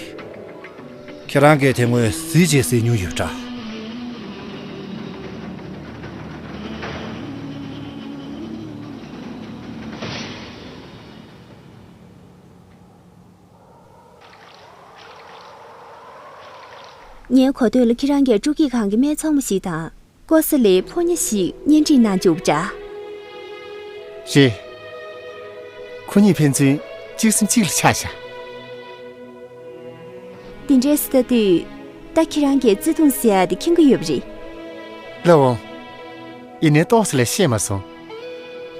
ཁྱེད་རང་གིས་དེ་སྔོན་གཟི་བརྗིད་གཟིགས་མྱོང་ཡོད་འདྲ། ངའི་གོ་ཐོས་ལ་ཁྱེད་རང་གིས་སྤྲོ་སྐྱིད་ཁང་གི་སྨད་འཚོང་མ་ཞིག་དང་། ཀོ་ས་ལའི་ཕོ་ཉ་ཞིག་གཉེན་སྒྲིག་གནང་བཅུག་པ་འདྲ། རེད། ཁོ་གཉིས་ཕན་ཚུན་གཅིག་སེམས་གཅིག་ལ་ཆགས་བཞག། དེ་འདྲའི་སྲིད་ད་དུས། ད་ཁྱེད་རང་གིས་བརྩེ་དུང་ཟེར་ཡ་དེ་མཁྱེན་གྱི་ཡོད་པ་རེད། ལགས་འོང་། ཡིན་ནའི་ཏོག་ཙམ་ལས་ཤེས་མ་སོང་།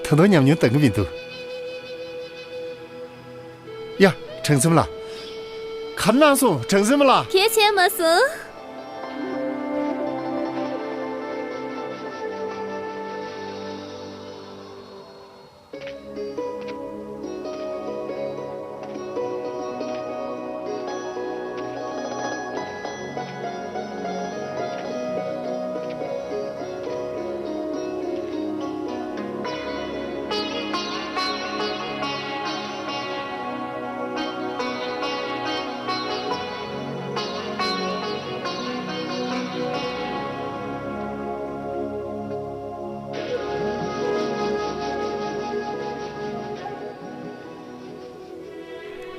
ད་དུང་ཉམས་མྱོང་འདང་གི་མི་འདུག། ཡ། གྲངས་འཛོམས་ལགས། ག་རེ་གནང་སོང་གྲངས་འཛོམས་ལགས། གལ་ཆེ་མ་སོང་།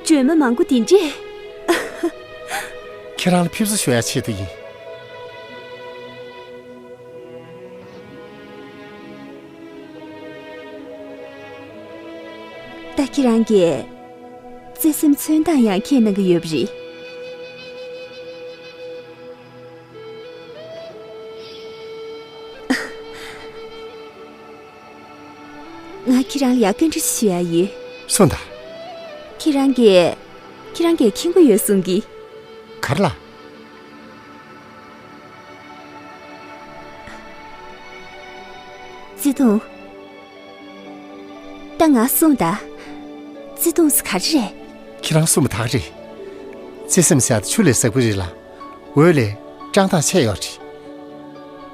བཅོས་མ་མང་པོ་དེ་འདྲས། ཁྱེད་རང་ལ་ཕེབས་བསུ་ཞུ་ཡ་ཆེད་དུ་ཡིན། ད་ཁྱེད་རང་གིས་བརྩེ་སེམས་མཚོན་སྟངས་ཡང་མཁྱེན་གནང་གི་ཡོད་པ་རེད། ང་ཁྱེད་རང་ལ་ཡ་བཀའ་འདྲི་ཞུ་ཡ་ཡོད། གསུངས་དང་། ཁྱེད་རང་གིས། ཁྱེད་རང་གིས་མཁྱེན་གྱི་ཡོད་གསུང་གི། ག་རེ་ལ། བརྩེ་དུང་། ད་ང་གསུངས་དང་། བརྩེ་དུང་ཟེར་ག་རེ་རེད། ཁྱེད་རང་གསུངས་པ་དག་རེད། བརྩེ་སེམས་ཟེར་ཡ་དེ་ཆུ་ལས་ཟབ་གི་རེད་ལ། འོད་ལས་བཀྲག་མདངས་ཆེ་ཡོད་རེད།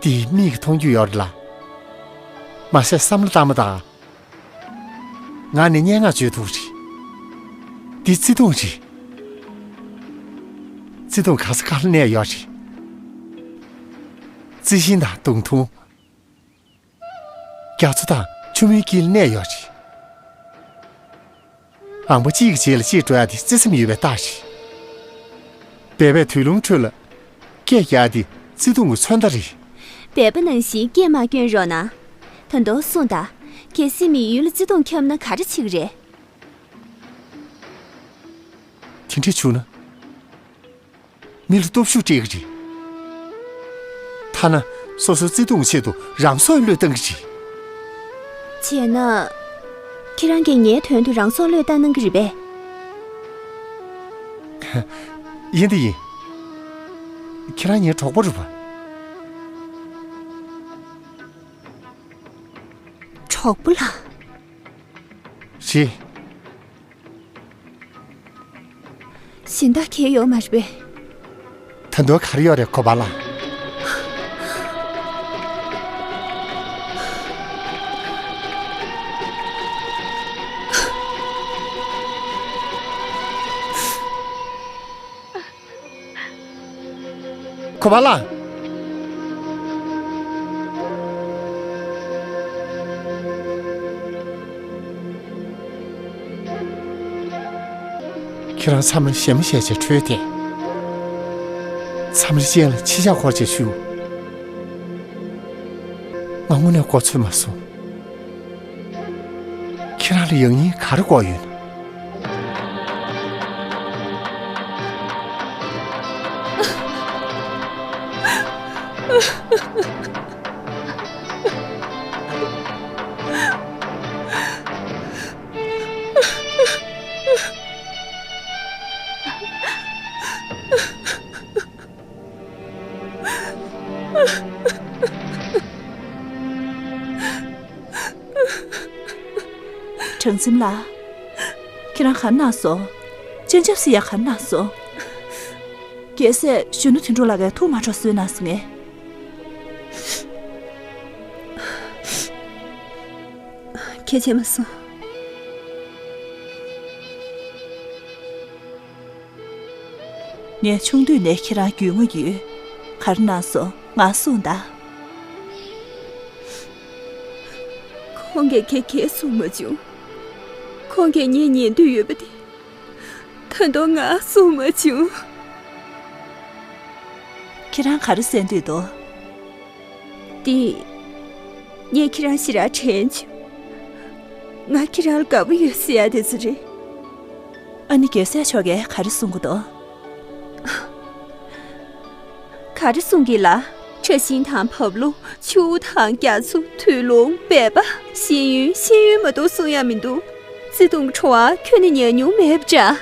དེ་མིག་གིས་མཐོང་རྒྱུ་ཡོད་རེད་ལ། མ་ཟད་བསམ་བློ་བཏང་མ་དང་། ངག་ནས་སྙན་ངག་བརྗོད་ཐུབ་རེད། འདི་བརྩེ་དུང་རེད། བརྩེ་དུང་ག་ས་ག་ལ་གནས་ཡོད་རེད། རྩི་ཤིང་དང་མདུང་ཐུང་། རྒྱ་མཚོ་དང་ཆུ་མོའི་དཀྱིལ་གནས་ཡོད་རེད། ལང་པ་གཅིག་གི་རྗེས་ལ་གཅིག་འགྲོ་ཡ་དེ་བརྩེ་སེམས་ཡོད་པའི་རྟགས་རེད། སྦལ་པས་དུས་རླུང་ཁྲོད་ལ་སྐད་རྒྱག་དེ་བརྩེ་དུང་གི་མཚོན་རྟགས་རེད། སྦལ་པ་ནང་བཞིན་སྐད་མ་སྐྱོན་རོགས་གནང་། ད་དུང་གསུངས་དང་། གལ་སྲིད་མི་ཡུལ་ལ་བརྩེ་དུང་ཁྱབ་ན་ག་རེ་བྱེད་ཀྱི་རེད། དེ་འདྲ་བྱུང་ན། མི་ལ་སྟོབས་ཤུགས་སྤྲད་ཀྱི་རེད། ཐ་ན་སོ་སོའི་བརྩེ་དུང་གི་ཆེད་དུ་རང་སྲོག་བློས་བཏང་གི་རེད། བྱས་ན། ཁྱེད་རང་གིས་ངའི་དོན་དུ་རང་སྲོག་བློས་བཏང་གནང་གི་རེད་པས། ཡིན་དེ་ཡིན། ཁྱེད་རང་ངའི་གྲོགས་པོ་རེད་པ། གྲོགས་པོ་ལགས། རེད། གཞན་དག་གང་ཡོད་མ་རེད་པས། ད་དུང་ག་རེ་ཡོད་རེད་ཁོ་པ་ལགས། ཁོ་པ་ལགས། ཁྱེད་རང་མཚམས་རེ་ཞེ་མོ་ཞེ་བྱས་ཁྲོས་ཏེ། མཚམས་རེ་སྤྱན་ལ་མཆི་ཞག་འཁོར་བྱས་བཞུགས། ང་དངོས་གནས་མགོ་ཚོས་མ་སོང་། ཁྱེད་རང་ལ་ཡང་སྙིང་ག་རེ་དགོས་ཡོད་ན། གྲང་འཛིན་ལགས། ཁྱེད་རང་ག་རེ་གནང་སོང་། སྤྱན་ཆབ་སི་ཡ་ག་རེ་གནང་སོང་། རྒྱལ་སྲས་གཞོན་ནུ་དོན་གྲུབ་ལགས་ཀྱིས་ཐུགས་མ་འཕྲོག་བཟོས་གནང་སོང་ངས། ཁྱེད་བྱས་མ་སོང་། ངས་ཆུང་དུས་ནས་ཁྱེད་རང་རྒྱུས་མངའ་ཡོད། ག་རེ་གནང་སོང་ང་གསུངས་དང་། ཁོང་གིས་ཁྱེད་གས་གསུང་མ་བྱུང་། ཁོང་གིས་ངའི་ཉན་འདོད་ཡོད་པ་དེ་ད་དུང་ང་གསུང་མ་བྱུང་། ཁྱེད་རང་ག་རེ་ཟེར་འདོད་འདུག། འདི། ངས་ཁྱེད་རང་ཞེ་དྲག་དྲན་བྱུང་། ང་ཁྱེད་རང་ལ་དགའ་པོ་ཡོད་ཟེར་ཡ་དེ་ཚོ་རེད། ཨ་ནི་རྒྱལ་སྲས་མཆོག་གིས་ག་རེ་གསུང་གི་འདུག། ག་རེ་གསུང་གི་ལ། ཁྲ་ཤིང་དང་བབས་ལོ། ཆུ་བོ་དང་རྒྱ་མཚོ། དུས་ལོང་། སྦལ་པ། ཤེས་ཡོན། ཤེས་ཡོན་མ་གཏོགས་གསུང་ཡ་མི་འདུག། བརྩེ་དུང་གི་བྲོ་བ་ཁྱོན་ནས་ཉར་མྱོང་མེད་པ་འདྲ།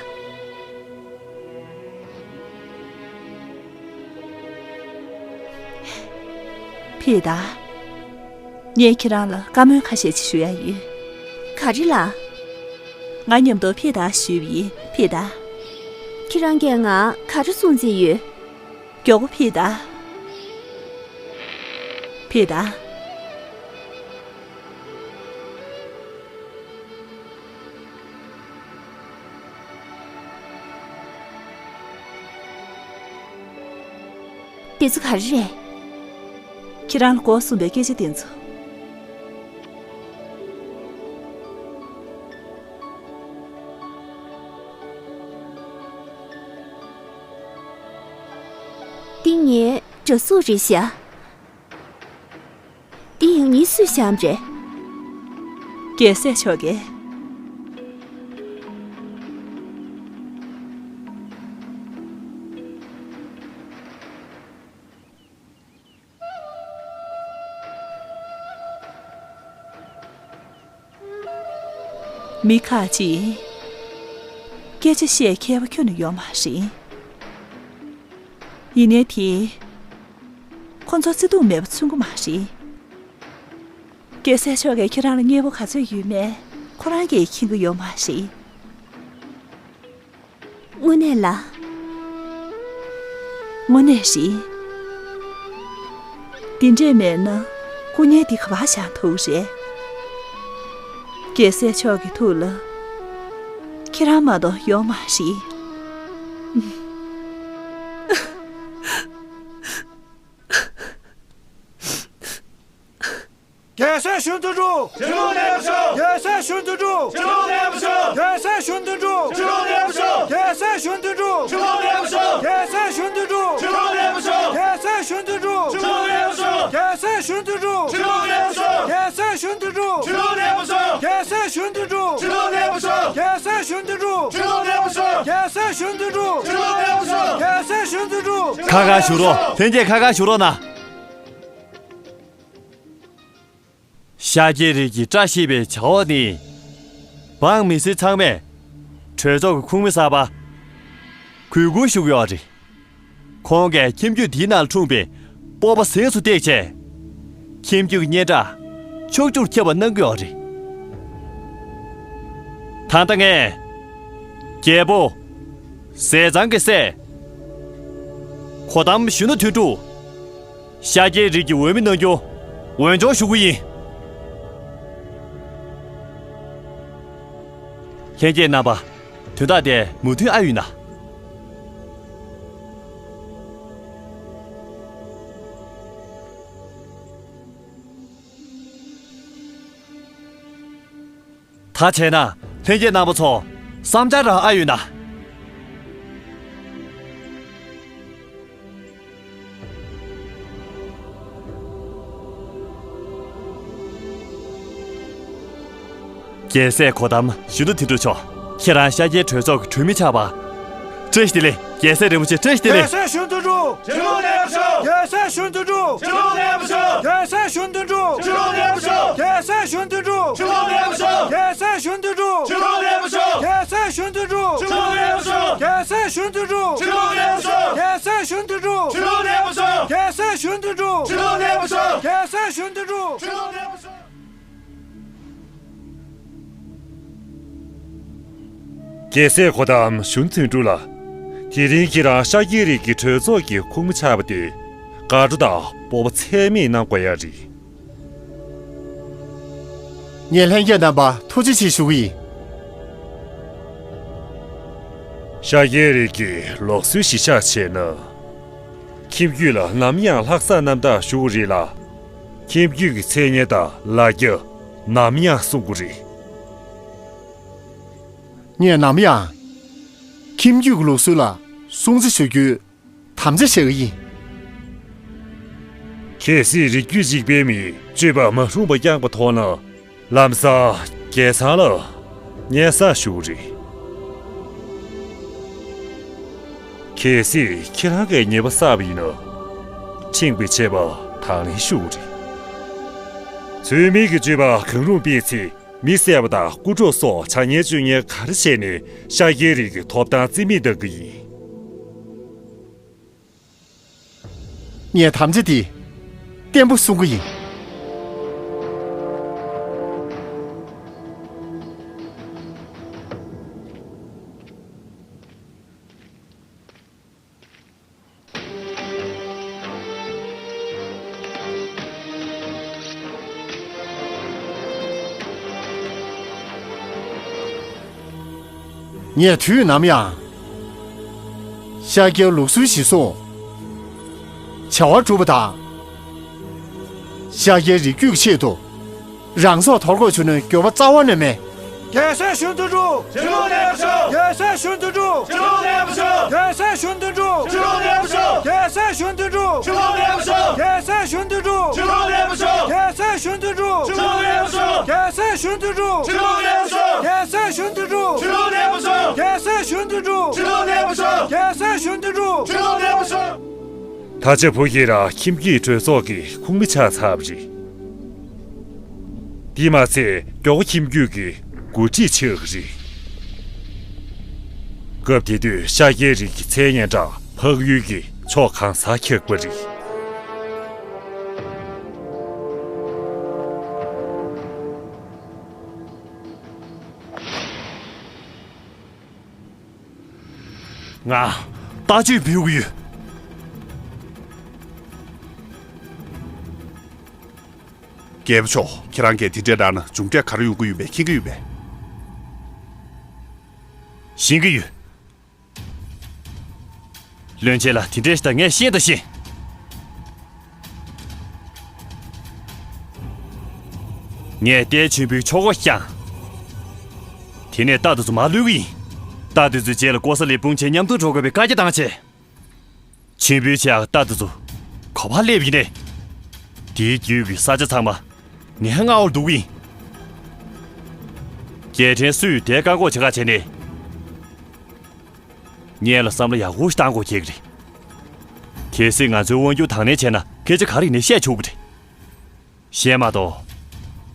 ཕེབས་དང་། ངས་ཁྱེད་རང་ལ་བཀའ་མོལ་ཁ་ཤས་ཅིག་ཞུ་ཡ་ཡོད། ག་རེ་ལགས། ང་མཉམ་དུ་ཕེབས་དང་ཞུས་པ་ཡིན། ཕེབས་དང་། ཁྱེད་རང་གིས་ང་ག་རེ་གསུང་རྩིས་ཡོད། མགྱོགས་པོ་ཕེབས་དང་། ཕེབས་དང་། འདི་ཚོ་ག་རེ་རེད། ཁྱེད་རང་ལ་དགོས་གསུངས་པའི་སྐད་ཆ་དེ་ཚོ། འདི་ངའི་འདྲ་གཟུགས་རེད་ཤག། འདི་ཡང་ངའི་སུས་བཤམས་རེད། རྒྱལ་སྲས་མཆོག་གིས། མི་ཁག་ཅིག་སྐད་ཆ་བཤད་མཁས་པོ་ཁྱོན་ནས་ཡོད་མ་རེད། ཡིན་ནའི་དེ། ཁོ་ཚོ་བརྩེ་དུང་མེད་པ་མཚོན་གྱི་མ་རེད། རྒྱལ་སྲས་མཆོག་གིས་ཁྱེད་རང་ལ་མཉེས་པོ་ག་ཚོད་ཡོད་མེད་ཁོ་རང་གིས་མཁྱེན་གྱི་ཡོད་མ་རེད། དངོས་གནས་ལ། དངོས་གནས་རེད། འདི་འདྲས་མེད་ན་སྐུ་བརྙན་འདི་ག་པར་བཞག་ཐུབ་རེད། རྒྱལ་སྲས་མཆོག་གི་ཐུགས་ལ་ཁྱེད་རང་མ་གཏོགས་ཡོད་མ་རེད། རྒྱལ་སྲས་གཞོན་ནུ་དོན་གྲུབ། ཕྱི་ལོགས་གནས་པར་ཤོག། རྒྱལ་སྲས་གཞོན་ནུ་དོན་གྲུབ། ཕྱི་ལོགས་གནས་པར་ཤོག། རྒྱལ་སྲས་གཞོན་ནུ་དོན་གྲུབ། ཕྱི་ལོགས་གནས་པར་ཤོག། རྒྱལ་སྲས་གཞོན་ནུ་དོན་གྲུབ། ཕྱི་ལོགས་གནས་པར་ཤོག། རྒྱལ་སྲས་གཞོན་ནུ་དོན་གྲུབ། ཕྱི་ལོགས་གནས་པར་ཤོག། རྒྱལ་སྲས་གཞོན་ནུ་དོན་གྲུབ། ཕྱི་ལོགས་གནས་པར་ཤོག། རྒྱལ་སྲས་གཞོན་ནུ་དོན་གྲུབ། ཕྱི་ལོགས་གནས་པར་ཤོག། རྒྱལ་སྲས་གཞོན་ནུ་དོན་གྲུབ། ཕྱི་ལོགས་གནས་པར་ཤོག། རྒྱལ་སྲས་གཞོན་ནུ་དོན་གྲུབ། ཕྱི་ལོགས་གནས་པར་ཤོག། རྒྱལ་སྲས་གཞོན་ནུ་དོན་གྲུབ། ཕྱི་ལོགས་གནས་པར་ཤོག། རྒྱལ་སྲས་གཞོན་ནུ་དོན་གྲུབ། ཁ་ཁ་བཞུགས་རོགས། ལྷན་རྒྱས་ཁ་ཁ་བཞུགས་རོགས་གནང་། ཤཱཀྱའི་རིགས་ཀྱི་བཀྲ་ཤིས་པའི་བྱ་བ་ནི། འབངས་མི་སེར་ཚང་མས་གྲོས་ཚོགས་ཀྱི་ཁོངས་མི་གསར་པར་གུས་བཀུར་ཞུ་གི་ཡོད་རེད། ཁོང་གིས་ཁྱིམ་རྒྱུད་འདིའི་ནང་ལ་འཁྲུངས་པའི་སྤོབས་པ་གཟེངས་སུ་བཏེགས་བྱས། ཁྱིམ་རྒྱུད་ཀྱི་སྙན་གྲགས་ཕྱོགས་བཅུར་ཁྱབ་པ་གནང་གི་ཡོད་རེད། ད་ལྟ་ངས་རྒྱལ་པོ་ཟས་གཙང་གི་སྲས་གོ་ཏམ་གཞོན་ནུ་དོན་གྲུབ། ཤཱཀྱའི་རིགས་ཀྱི་འོས་མི་གནང་རྒྱུ་འོས་སྦྱོར་ཞུ་གི་ཡིན། ལྷན་རྒྱས་རྣམ་པ། དོན་དག་དེ་མོས་མཐུན་ཨ་ཡོད་ན། ད་བྱས་ན་ལྷན་རྒྱས་རྣམ་པ་ཚོ་བསམ་འཆར་རང་ཨ་ཡོད་ན། རྒྱལ་སྲས་གོ་ཏམ་གཞོན་ནུ་དོན་གྲུབ་མཆོག་ཁྱེད་རང་ཤཱཀྱའི་གྲོས་ཚོགས་ཀྱི་གྲོས་མི་ཆགས་པ། བཀྲ་ཤིས་བདེ་ལེགས། རྒྱལ་སྲས་རིན་པོ་ཆེ། བཀྲ་ཤིས་བདེ་ལེགས། རྒྱལ་སྲས་གཞོན་ནུ་དོན་གྲུབ། ཕྱི་ལོགས་ནས་བྱོས། རྒྱལ་སྲས་གཞོན་ནུ་དོན་གྲུབ། ཕྱི་ལོགས་ནས་བྱོས། རྒྱལ་སྲས་གཞོན་ནུ་དོན་གྲུབ། ཕྱི་ལོགས་ནས་བྱོས། རྒྱལ་སྲས་གཞོན་ནུ་དོན་གྲུབ། ཕྱི་ལོགས་ནས་བྱོས། རྒྱལ་སྲས་གཞོན་ནུ་དོན་གྲུབ། ཕྱི་ལོགས་ནས་བྱོས། རྒྱལ་སྲས་གཞོན་ནུ་དོན་གྲུབ། ཕྱི་ལོགས་ནས་བྱོས། རྒྱལ་སྲས་གཞོན་ནུ་དོན་གྲུབ། ཕྱི་ལོགས་ནས་བྱོས། རྒྱལ་སྲས་གཞོན་ནུ་དོན་གྲུབ། ཕྱི་ལོགས་ནས་བྱོས། རྒྱལ་སྲས་གཞོན་ནུ་དོན་གྲུབ། ཕྱི་ལོགས་ནས་བྱོས། རྒྱལ་སྲས་གཞོན་ནུ་དོན་གྲུབ། ཕྱི་ལོགས་ནས་བྱོས། རྒྱལ་སྲས་གོ་ཏམ་གཞོན་ནུ་དོན་གྲུབ་ལགས། དེ་རིང་ཁྱེད་རང་ཤཱཀྱའི་རིགས་ཀྱི་གྲོས་ཚོགས་ཀྱི་ཁོངས་མི་ཆགས་པ་དེ་དགའ་སྤྲོ་དང་སྤོབས་པ་ཚད་མེད་གནང་དགོས་ཡ་རེད། ངས་ལྷན་རྒྱས་རྣམ་པར་ཐུགས་རྗེ་ཆེ་ཞུ་གི་ཡིན། ཤཱཀྱའི་རིགས་ཀྱི་ལུགས་སྲོལ་གཞི་བཞག་བྱས་ན། ཁྱིམ་རྒྱུད་ལ་ནམ་ཡང་ལྷག་བསམ་རྣམ་དག་ཞུ་གི་རེད་ལ། ཁྱིམ་རྒྱུད་ཀྱི་མཚན་སྙན་དང་ལ་རྒྱ་ནམ་ཡང་སྲུང་གི་རེད། ངས་ནམ་ཡང་ཁྱིམ་རྒྱུད་ཀྱི་ལུགས་སྲོལ་ལ་སྲུང་བརྩི་ཞུ་རྒྱུའི་དམ་བཅའ་བཞག་གི་ཡིན། གལ་སྲིད་རིགས་རྒྱུད་གཅིག་པའི་མིས་སྤྱོད་པ་མ་རུངས་པ་བསྐྱངས་པ་མཐོང་ན། ལམ་སང་རྒྱལ་ཚང་ལ་སྙན་སེང་ཞུ་གི་རེད། གལ་སྲིད་ཁྱེད་རང་གིས་ཉེས་པ་བསགས་པ་ཡིན་ན། ཁྲིམས་ཀྱི་ཆད་པ་དང་ལེན་ཞུ་གི་རེད། ཚུལ་མིན་གྱི་སྤྱོད་པ་གང་རུང་སྤེལ་ཚེ། མི་བསད་པ་དང་རྐུ་འཕྲོག་སོགས་བྱ་ངན་སྤྱོད་ངན་ག་རེ་བྱས་ནས་ཤཱཀྱའི་རིགས་ཀྱི་ཐོབ་ཐང་རྩིས་མེད་གཏང་གི་ཡིན། ངས་དམ་བཅའ་འདི་བརྟན་པོ་སྲུང་གི་ཡིན། ངས་དུས་ནམ་ཡང་ཤཱཀྱའི་ལུགས་སྲོལ་གཞིར་བཟུང་བྱ་བ་སྒྲུབ་པ་དང་། ཤཱཀྱའི་རིགས་རྒྱུད་ཀྱི་ཆེད་དུ་རང་སྲོག་དོར་དགོས་བྱུང་ན་འགྱོད་པ་རྩ་བ་ནས་མེད། རྒྱལ་སྲས་གཞོན་ནུ་དོན་གྲུབ། ཕྱི་ལོགས་ནས་བྱོས། རྒྱལ་སྲས་གཞོན་ནུ་དོན་གྲུབ། ཕྱི་ལོགས་ནས་བྱོས། རྒྱལ་སྲས་གཞོན་ནུ་དོན་གྲུབ། ཕྱི་ལོགས་ནས་བྱོས། རྒྱལ་སྲས་གཞོན་ནུ་དོན་གྲུབ། ཕྱི་ལོགས་ནས་བྱོས། རྒྱལ་སྲས་གཞོན་ནུ་དོན་གྲུབ། ཕྱི་ལོགས་ནས་བྱོས། རྒྱལ་སྲས་གཞོན་ནུ་དོན་གྲུབ། ཕྱི་ལོགས་ནས་བྱོས། རྒྱལ་སྲས་གཞོན་ནུ་དོན་གྲུབ། ཕྱི་ལོགས་ནས་བྱོས། རྒྱལ་སྲས་གཞོན་ནུ་དོན་གྲུབ། ཕྱི་ལོགས་ནས་བྱོས། རྒྱལ་སྲས་གཞོན་ནུ་དོན་གྲུབ། ཕྱི་ལོགས་ནས་བྱོས། རྒྱལ་སྲས་གཞོན་ནུ་དོན་གྲུབ། ཕྱི་ལོགས་ནས་བྱོས། ད་ཆ་བོད་ཀྱི་ར་ཁྱིམ་རྒྱུད་གྲོས་ཚོགས་ཀྱི་ཁོངས་མི་ཆགས་ཚར་བ་རེད། དེ་མ་ཚད་མགྱོགས་པོ་ཁྱིམ་རྒྱུད་ཀྱི་འགོ་ཁྲིད་ཆགས་ཀྱི་རེད། སྐབས་དེ་དུས་ཤཱཀྱའི་རིགས་ཀྱི་མཚན་སྙན་གྲགས་འཕགས་ཡུལ་གྱི་ཕྱོགས་གང་སར་ཁྱབ་པ་རེད། ང་ལྟ་སྤྱོད་འབུལ་གྱི་ཡོད། རྒྱལ་པོ་མཆོག་ཁྱེད་རང་གིས་དེ་འདྲའི་བསྒྲགས་ན་འབྱུང་འབྲས་ག་རེ་ཡོང་གི་ཡོད་པས་མཁྱེན་གྱི་ཡོད་པས། ཤེས་ཀྱི་ཡོད། བློན་ཆེན་ལགས། དེ་འདྲའི་ཞིག་ད་ངས་ཤེས་དང་ཤེས། ངས་རྟའི་མཆོད་འབུལ་ཆོག་གོ་བཤམས། དེ་ནས་རྟ་དེ་ཚོ་མར་བླུག་གི་ཡིན། རྟ་དེ་ཚོའི་རྗེས་ལ་ཀོ་ས་ལའི་དཔུང་ཆེན་མཉམ་དུ་འགྲོ་དགོས་པའི་བཀའ་རྒྱ་བཏང་བྱས། མཆོད་འབུལ་བྱེད་ཡག་རྟ་དེ་ཚོ་ག་པར་སླེབས་ཡིན་ནས། དེའི་རྒྱུད་ཀྱི་ས་ཆ་ཚང་མ་ངའི་མངའ་འོག་ལ་འདུག་གི་ཡིན། རྒྱལ་ཕྲན་སུས་དེ་བཀག་འགོག་བྱེད་ཁ་བྱས་ནས། ངེད་ལ་བསམ་བློ་ཡག་པོ་ཞིག་བཏང་དགོས་ཀྱི་རེད། གལ་སྲིད་ང་ཚོའི་དབང་སྒྱུར་དང་ལེན་བྱས་ན་སྐད་ཆ་ག་རེ་ཡིན་ནའི་བཤད་ཆོག་གི་རེད། གཞན་མ་གཏོགས།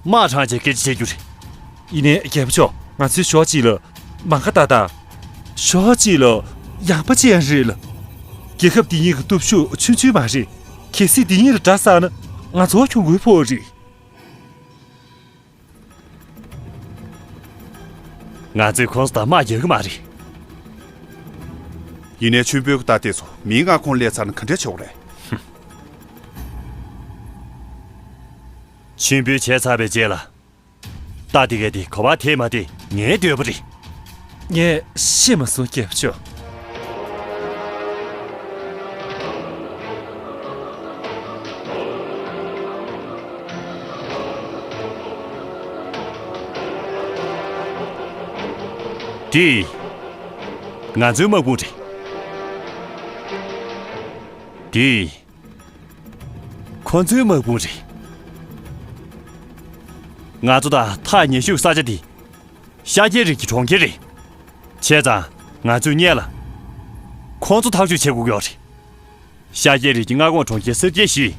དམག་དྲངས་བྱས་སྐད་ཆ་བཤད་རྒྱུ་རེད། ཡིན་ནའི་རྒྱལ་པོ་མཆོག་ང་ཚོའི་ཕྱོགས་གཅིག་ལ་མ་ག་ད་དང་། ཕྱོགས་གཅིག་ལ་ཡངས་པ་ཅན་རེད་ལ། རྒྱལ་ཁབ་འདི་གཉིས་ཀྱི་སྟོབས་ཤུགས་ཆུང་ཆུང་མ་རེད། གལ་སྲིད་འདི་གཉིས་ལ་དགྲ་བསགས་ན་ང་ཚོ་གྱོང་གུན་ཕོག་རེད། ང་ཚོས་ཁོང་ཚོ་དང་དམག་རྒྱག་གི་མ་རེད། ཡིན་ནའི་མཆོད་འབུལ་གྱི་རྟ་དེ་ཚོ་མིའི་མངའ་ཁོངས་སླེབས་ཚར་ན་ག་འདྲ་བྱེད་དགོས་རེད། མཆོད་འབུལ་བྱས་ཚར་བའི་རྗེས་ལ། རྟ་དེ་གས་དེ་ག་པར་དེད་མ་དེད་ངའི་འདོད་པ་རེད། ངས་ཤེས་མ་སོང་རྒྱལ་པོ་མཆོག་དེ་ང་ཚོའི་དམག་དཔུང་རེད། དེ་ཁོ་ཚོའི་དམག་དཔུང་རེད། ང་ཚོ་དང་ཐག་ཉེ་ཤོས་ས་ཆ་དེ་ཤཱཀྱའི་རིགས་ཀྱི་གྲོང་ཁྱེར་རེད། བྱས་ཙང་ང་ཚོས་སྔོན་ལ་ཁོང་ཚོ་ཐག་གཅོད་བྱེད་དགོས་ཀྱི་ཡོད་རེད། ཤཱཀྱའི་རིགས་ཀྱི་མངའ་ཁོངས་གྲོང་ཁྱེར་སེར་སྐྱའི་གཞི།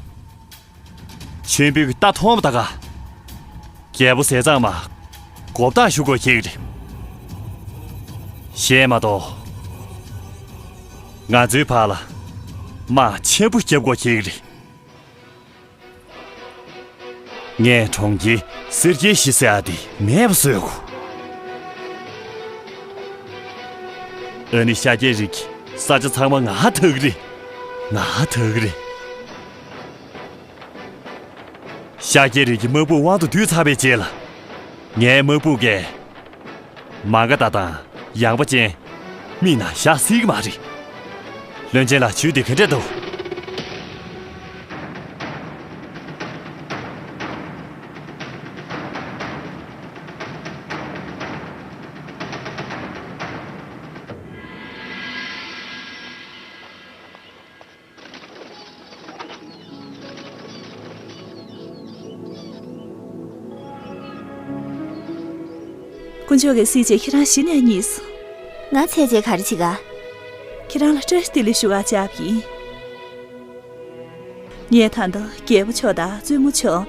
མཆོད་འབུལ་གྱི་རྟ་མཐོང་བ་ད་ག་རྒྱལ་པོ་ཟས་གཙང་མ་མགོ་བཏགས་ཞུ་དགོས་ཁེལ་གྱི་རེད། གཞན་མ་གཏོགས། ང་ཚོའི་བར་ལ་དམག་ཆེན་པོ་རྒྱབ་དགོས་ཁེལ་གྱི་རེད། ངས་གྲོང་ཁྱེར་སེར་སྐྱའི་གཞི་ཟེར་ཡ་དེ་མེད་པ་བཟོས་དགོས། ཨ་ནི་ཤཱཀྱའི་རིགས་ཀྱི་ས་ཆ་ཚང་མ་ང་ཐག་རེད། ང་ཐག་རེད། ཤཱཀྱའི་རིགས་ཀྱི་དམག་དཔུང་དབང་དུ་བསྡུས་ཚར་བའི་རྗེས་ལ། ངའི་དམག་དཔུང་གིས་མ་ག་ད་དང་ཡངས་པ་ཅན་མིག་ནང་བཞག་སྲིད་ཀྱི་མ་རེད། བློན་ཆེན་ལགས། ཇུས་འདི་ག་འདྲ་འདུག་དཀོན་མཆོག་གི་སྲས་བཅས། ཁྱེད་རང་གཞི་ནས་རྙེད་སོང་། ང་ཚེ་རྗེས་ག་རེ་བྱེད་ག་ཁྱེད་རང་ལ་བཀྲ་ཤིས་བདེ་ལེགས་ཞུ་བར་བཅར་བ་ཡིན། ངས་ད་ལྟ་རྒྱལ་པོ་མཆོག་དང་བཙུན་མོ་མཆོག་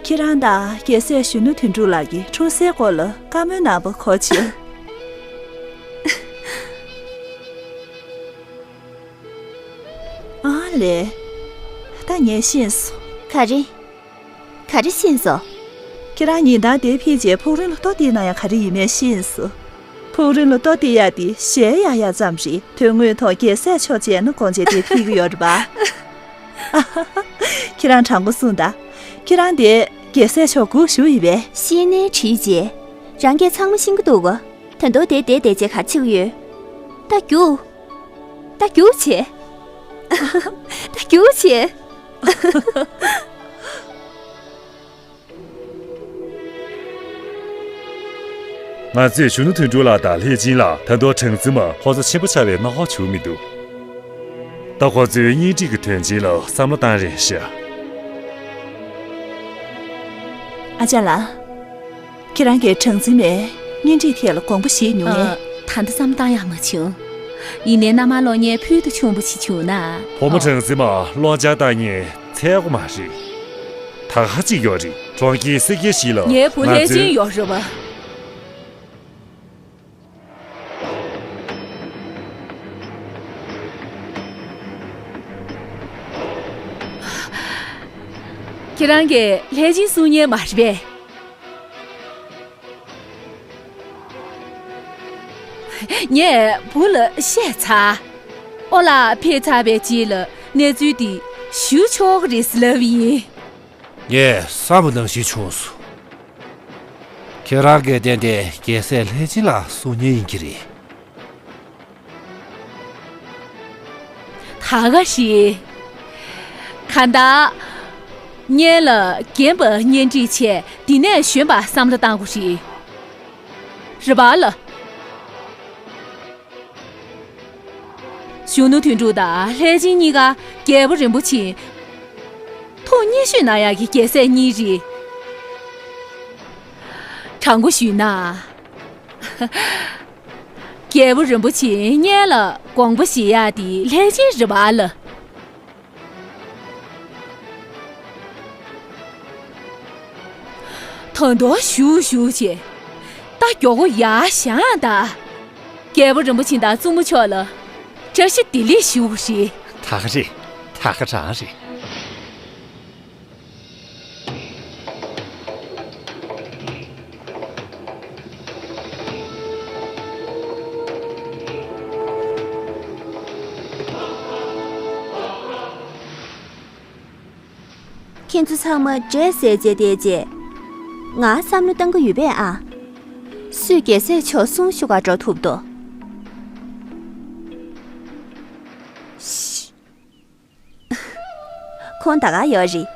ཁྱེད་རང་དང་རྒྱལ་སྲས་གཞོན་ནུ་དོན་གྲུབ་ལགས་ཀྱི་འཁྲུག་སའི་སྐོར་ལ་བཀའ་མོལ་གནང་བར་གོ་ཆེ། ཨ་ལེ། ད་ངས་ཤེས་སོང་། ག་རེ། ག་རེ་ཤེས་སོང་། ཁྱེད་རང་ཉིན་ལྟར་འདིར་ཕེབས་རྗེས་ཕུག་རོན་ལ་ལྟོ་སྟེར་ན་ཡང་ག་རེ་ཡིན་མིན་ཤེས་སོང་། ཕུག་རོན་ལ་ལྟོ་སྟེར་ཡག་དེ་ཞལ་གཡར་ཡག་ཙམ་རེད། དོན་དངོས་ཐོག་རྒྱལ་སྲས་མཆོག་མཇལ་ན་དགོངས་བྱས་འདིར་ཕེབས་ཀྱི་ཡོད་རེད་པ། ཁྱེད་རང་དྲང་པོ་གསུངས་དང་། ཁྱེད་རང་དེ་རྒྱལ་སྲས་མཆོག་སྒུག་བཞུགས་ཡིན་པས། ཤེས་ནའི་དྲིས་རྗེས། རང་སྐད་ཚང་མ་ཤེས་ཀྱི་འདུག་ག་ད་དུང་དེར་བསྡད་བསྡད་བྱས་ག་རེ་བྱེད་ཀྱི་ཡོད། ད་རྒྱུགས། ད་རྒྱུགས་བྱེད། ད་རྒྱུགས་བྱེད། ང་ཚོས་གཞོན་ནུ་དོན་གྲུབ་ལགས་དང་ལྷས་སྦྱིན་ལགས། ད་དུང་གྲངས་འཛིན་མ་ཁོང་ཚོ་ཆེན་པོ་ཆགས་པའི་སྣང་བ་བྱུང་མི་འདུག་ད་ཁོང་ཚོའི་གཉེན་སྒྲིག་གི་དོན་ཆེན་ལ་བསམ་བློ་བཏང་རན་ཤག་ཨ་ཅག་ལགས། ཁྱེད་རང་གིས་གྲངས་འཛིན་མའི་གཉེན་སྒྲིག་ཐད་ལ་དགོངས་པ་བཞེས་མྱོང་ངས། ཨ། ད་ལྟ་བསམ་བཏང་ཡག་མ་བྱུང་། ཡིན་ནའི་མནའ་མ་སློག་མཁན་ཕུལ་དུ་བྱུང་བ་ཞིག་བྱུང་ན། བུ་མོ་གྲངས་འཛིན་མ་སློང་འཆར་བཏང་མཁན་འཚོལ་དགོས་མ་རེད། ད་ག་ཅིག་ཡོད་རེད། གྲོང་ཁྱེར་སེར་སྐྱའི་གཞི་ལ་ངའི་བུ་ང་ལྷས་ཚོའི་སྦྱིན་ཡོད་རེད་པ། ཁྱེད་རང་གིས་ལྷས་སྦྱིན་གསུང་མཁན་མ་རེད་པས། ངས་བུ་ལ་བཤད་ཚར། ཨོ་ལགས་ཕེབས་ཚར་བའི་རྗེས་ལ་གནས་ཚུལ་འདི་ཞུ་ཆོག་གི་རེད་ཟེར་ལབ་ཡིན། ངས་བསམ་པ་ནང་བཞིན་བྱུང་སོང་། ཁྱེད་རང་གིས་ཏན་ཏན་རྒྱལ་སྲས་ལྷས་སྦྱིན་ལ་གསུང་མཁན་ཡིན་གྱི་རེད། ད་ག་རེད། གང་ལྟར། སྔོན་ལ་རྒན་པ་གཉེན་སྒྲིག་བྱས་འདི་ནས་གཞོན་པ་བསམ་བློ་བཏང་དགོས་རེད། རེད་པ་ལགས། གཞོན་ནུ་དོན་གྲུབ་དང་ལྷས་སྦྱིན་གཉིས་ཀ་རྒྱལ་པོ་རིན་པོ་ཆེའི་ཐུགས་མཉེས་ཤོས་གནང་ཡག་གི་རྒྱལ་སྲས་གཉིས་རེད། དྲང་པོ་ཞུས་ན། རྒྱལ་པོ་རིན་པོ་ཆེ་སྔོན་ལ་དགོངས་པ་བཞེས་ཡག་དེ་ལྷས་སྦྱིན་རེད་པ་ལགས། ད་དུང་བཞུགས་བཞུགས་བྱས། ད་མགྱོགས་པོ་ཡར་བཞེངས་ཨ་ད། རྒྱལ་པོ་རིན་པོ་ཆེ་དང་བཙུན་མོ་མཆོག་ལ་བཀྲ་ཤིས་བདེ་ལེགས་ཞུ་དགོས་རེད། ད་ག་རེད། ད་ག་རང་རེད། ཁྱེད་ཚོ་ཚང་མ་འདྲེ་བསད་རྗེས་བསྡད་རྗེས། ང་བསམ་བློ་བཏང་གི་ཡོད་པས་ཨ། སུས་རྒྱལ་སྲས་མཆོག་གསུང་ཞུ་ག་འགྲོ་ཐུབ་དོ། ཁོང་ད་ག་ཡོད་རེད།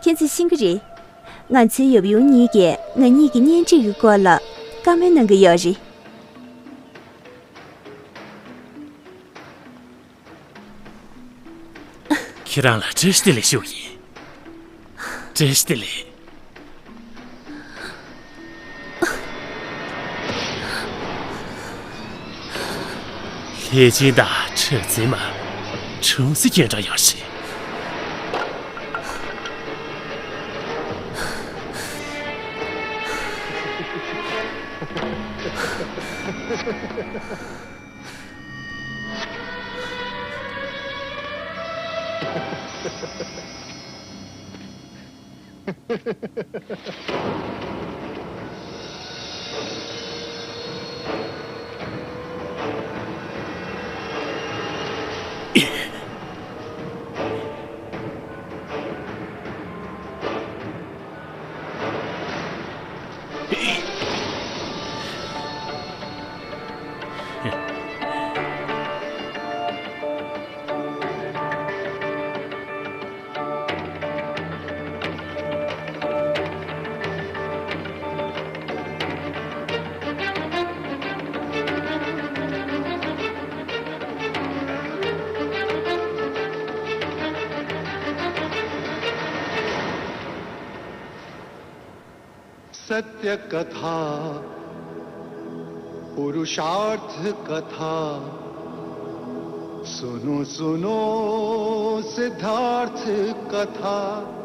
ཁྱེད་ཚོས་ཤེས་ཀྱི་རེད། ང་ཚོའི་ཡབ་ཡུམ་གཉིས་ཀྱིས་ང་གཉིས་ཀྱི་གཉེན་སྒྲིག་གི་སྐོར་ལ་བཀའ་མོལ་གནང་གི་ཡོད་རེད། ཁྱེད་རང་ལ་བཀྲ་ཤིས་བདེ་ལེགས་ཞུ་ཡིན། བཀྲ་ཤིས་བདེ་ལེགས། ལྷས་བྱིན་དང་གྲགས་འཛིན་མ། ཆུང་སྲིད་ཀྱི་འདྲ་ཡང་ཞིག सत्य कथा, पुरुषार्थ कथा, सुनो सुनो सिद्धार्थ कथा।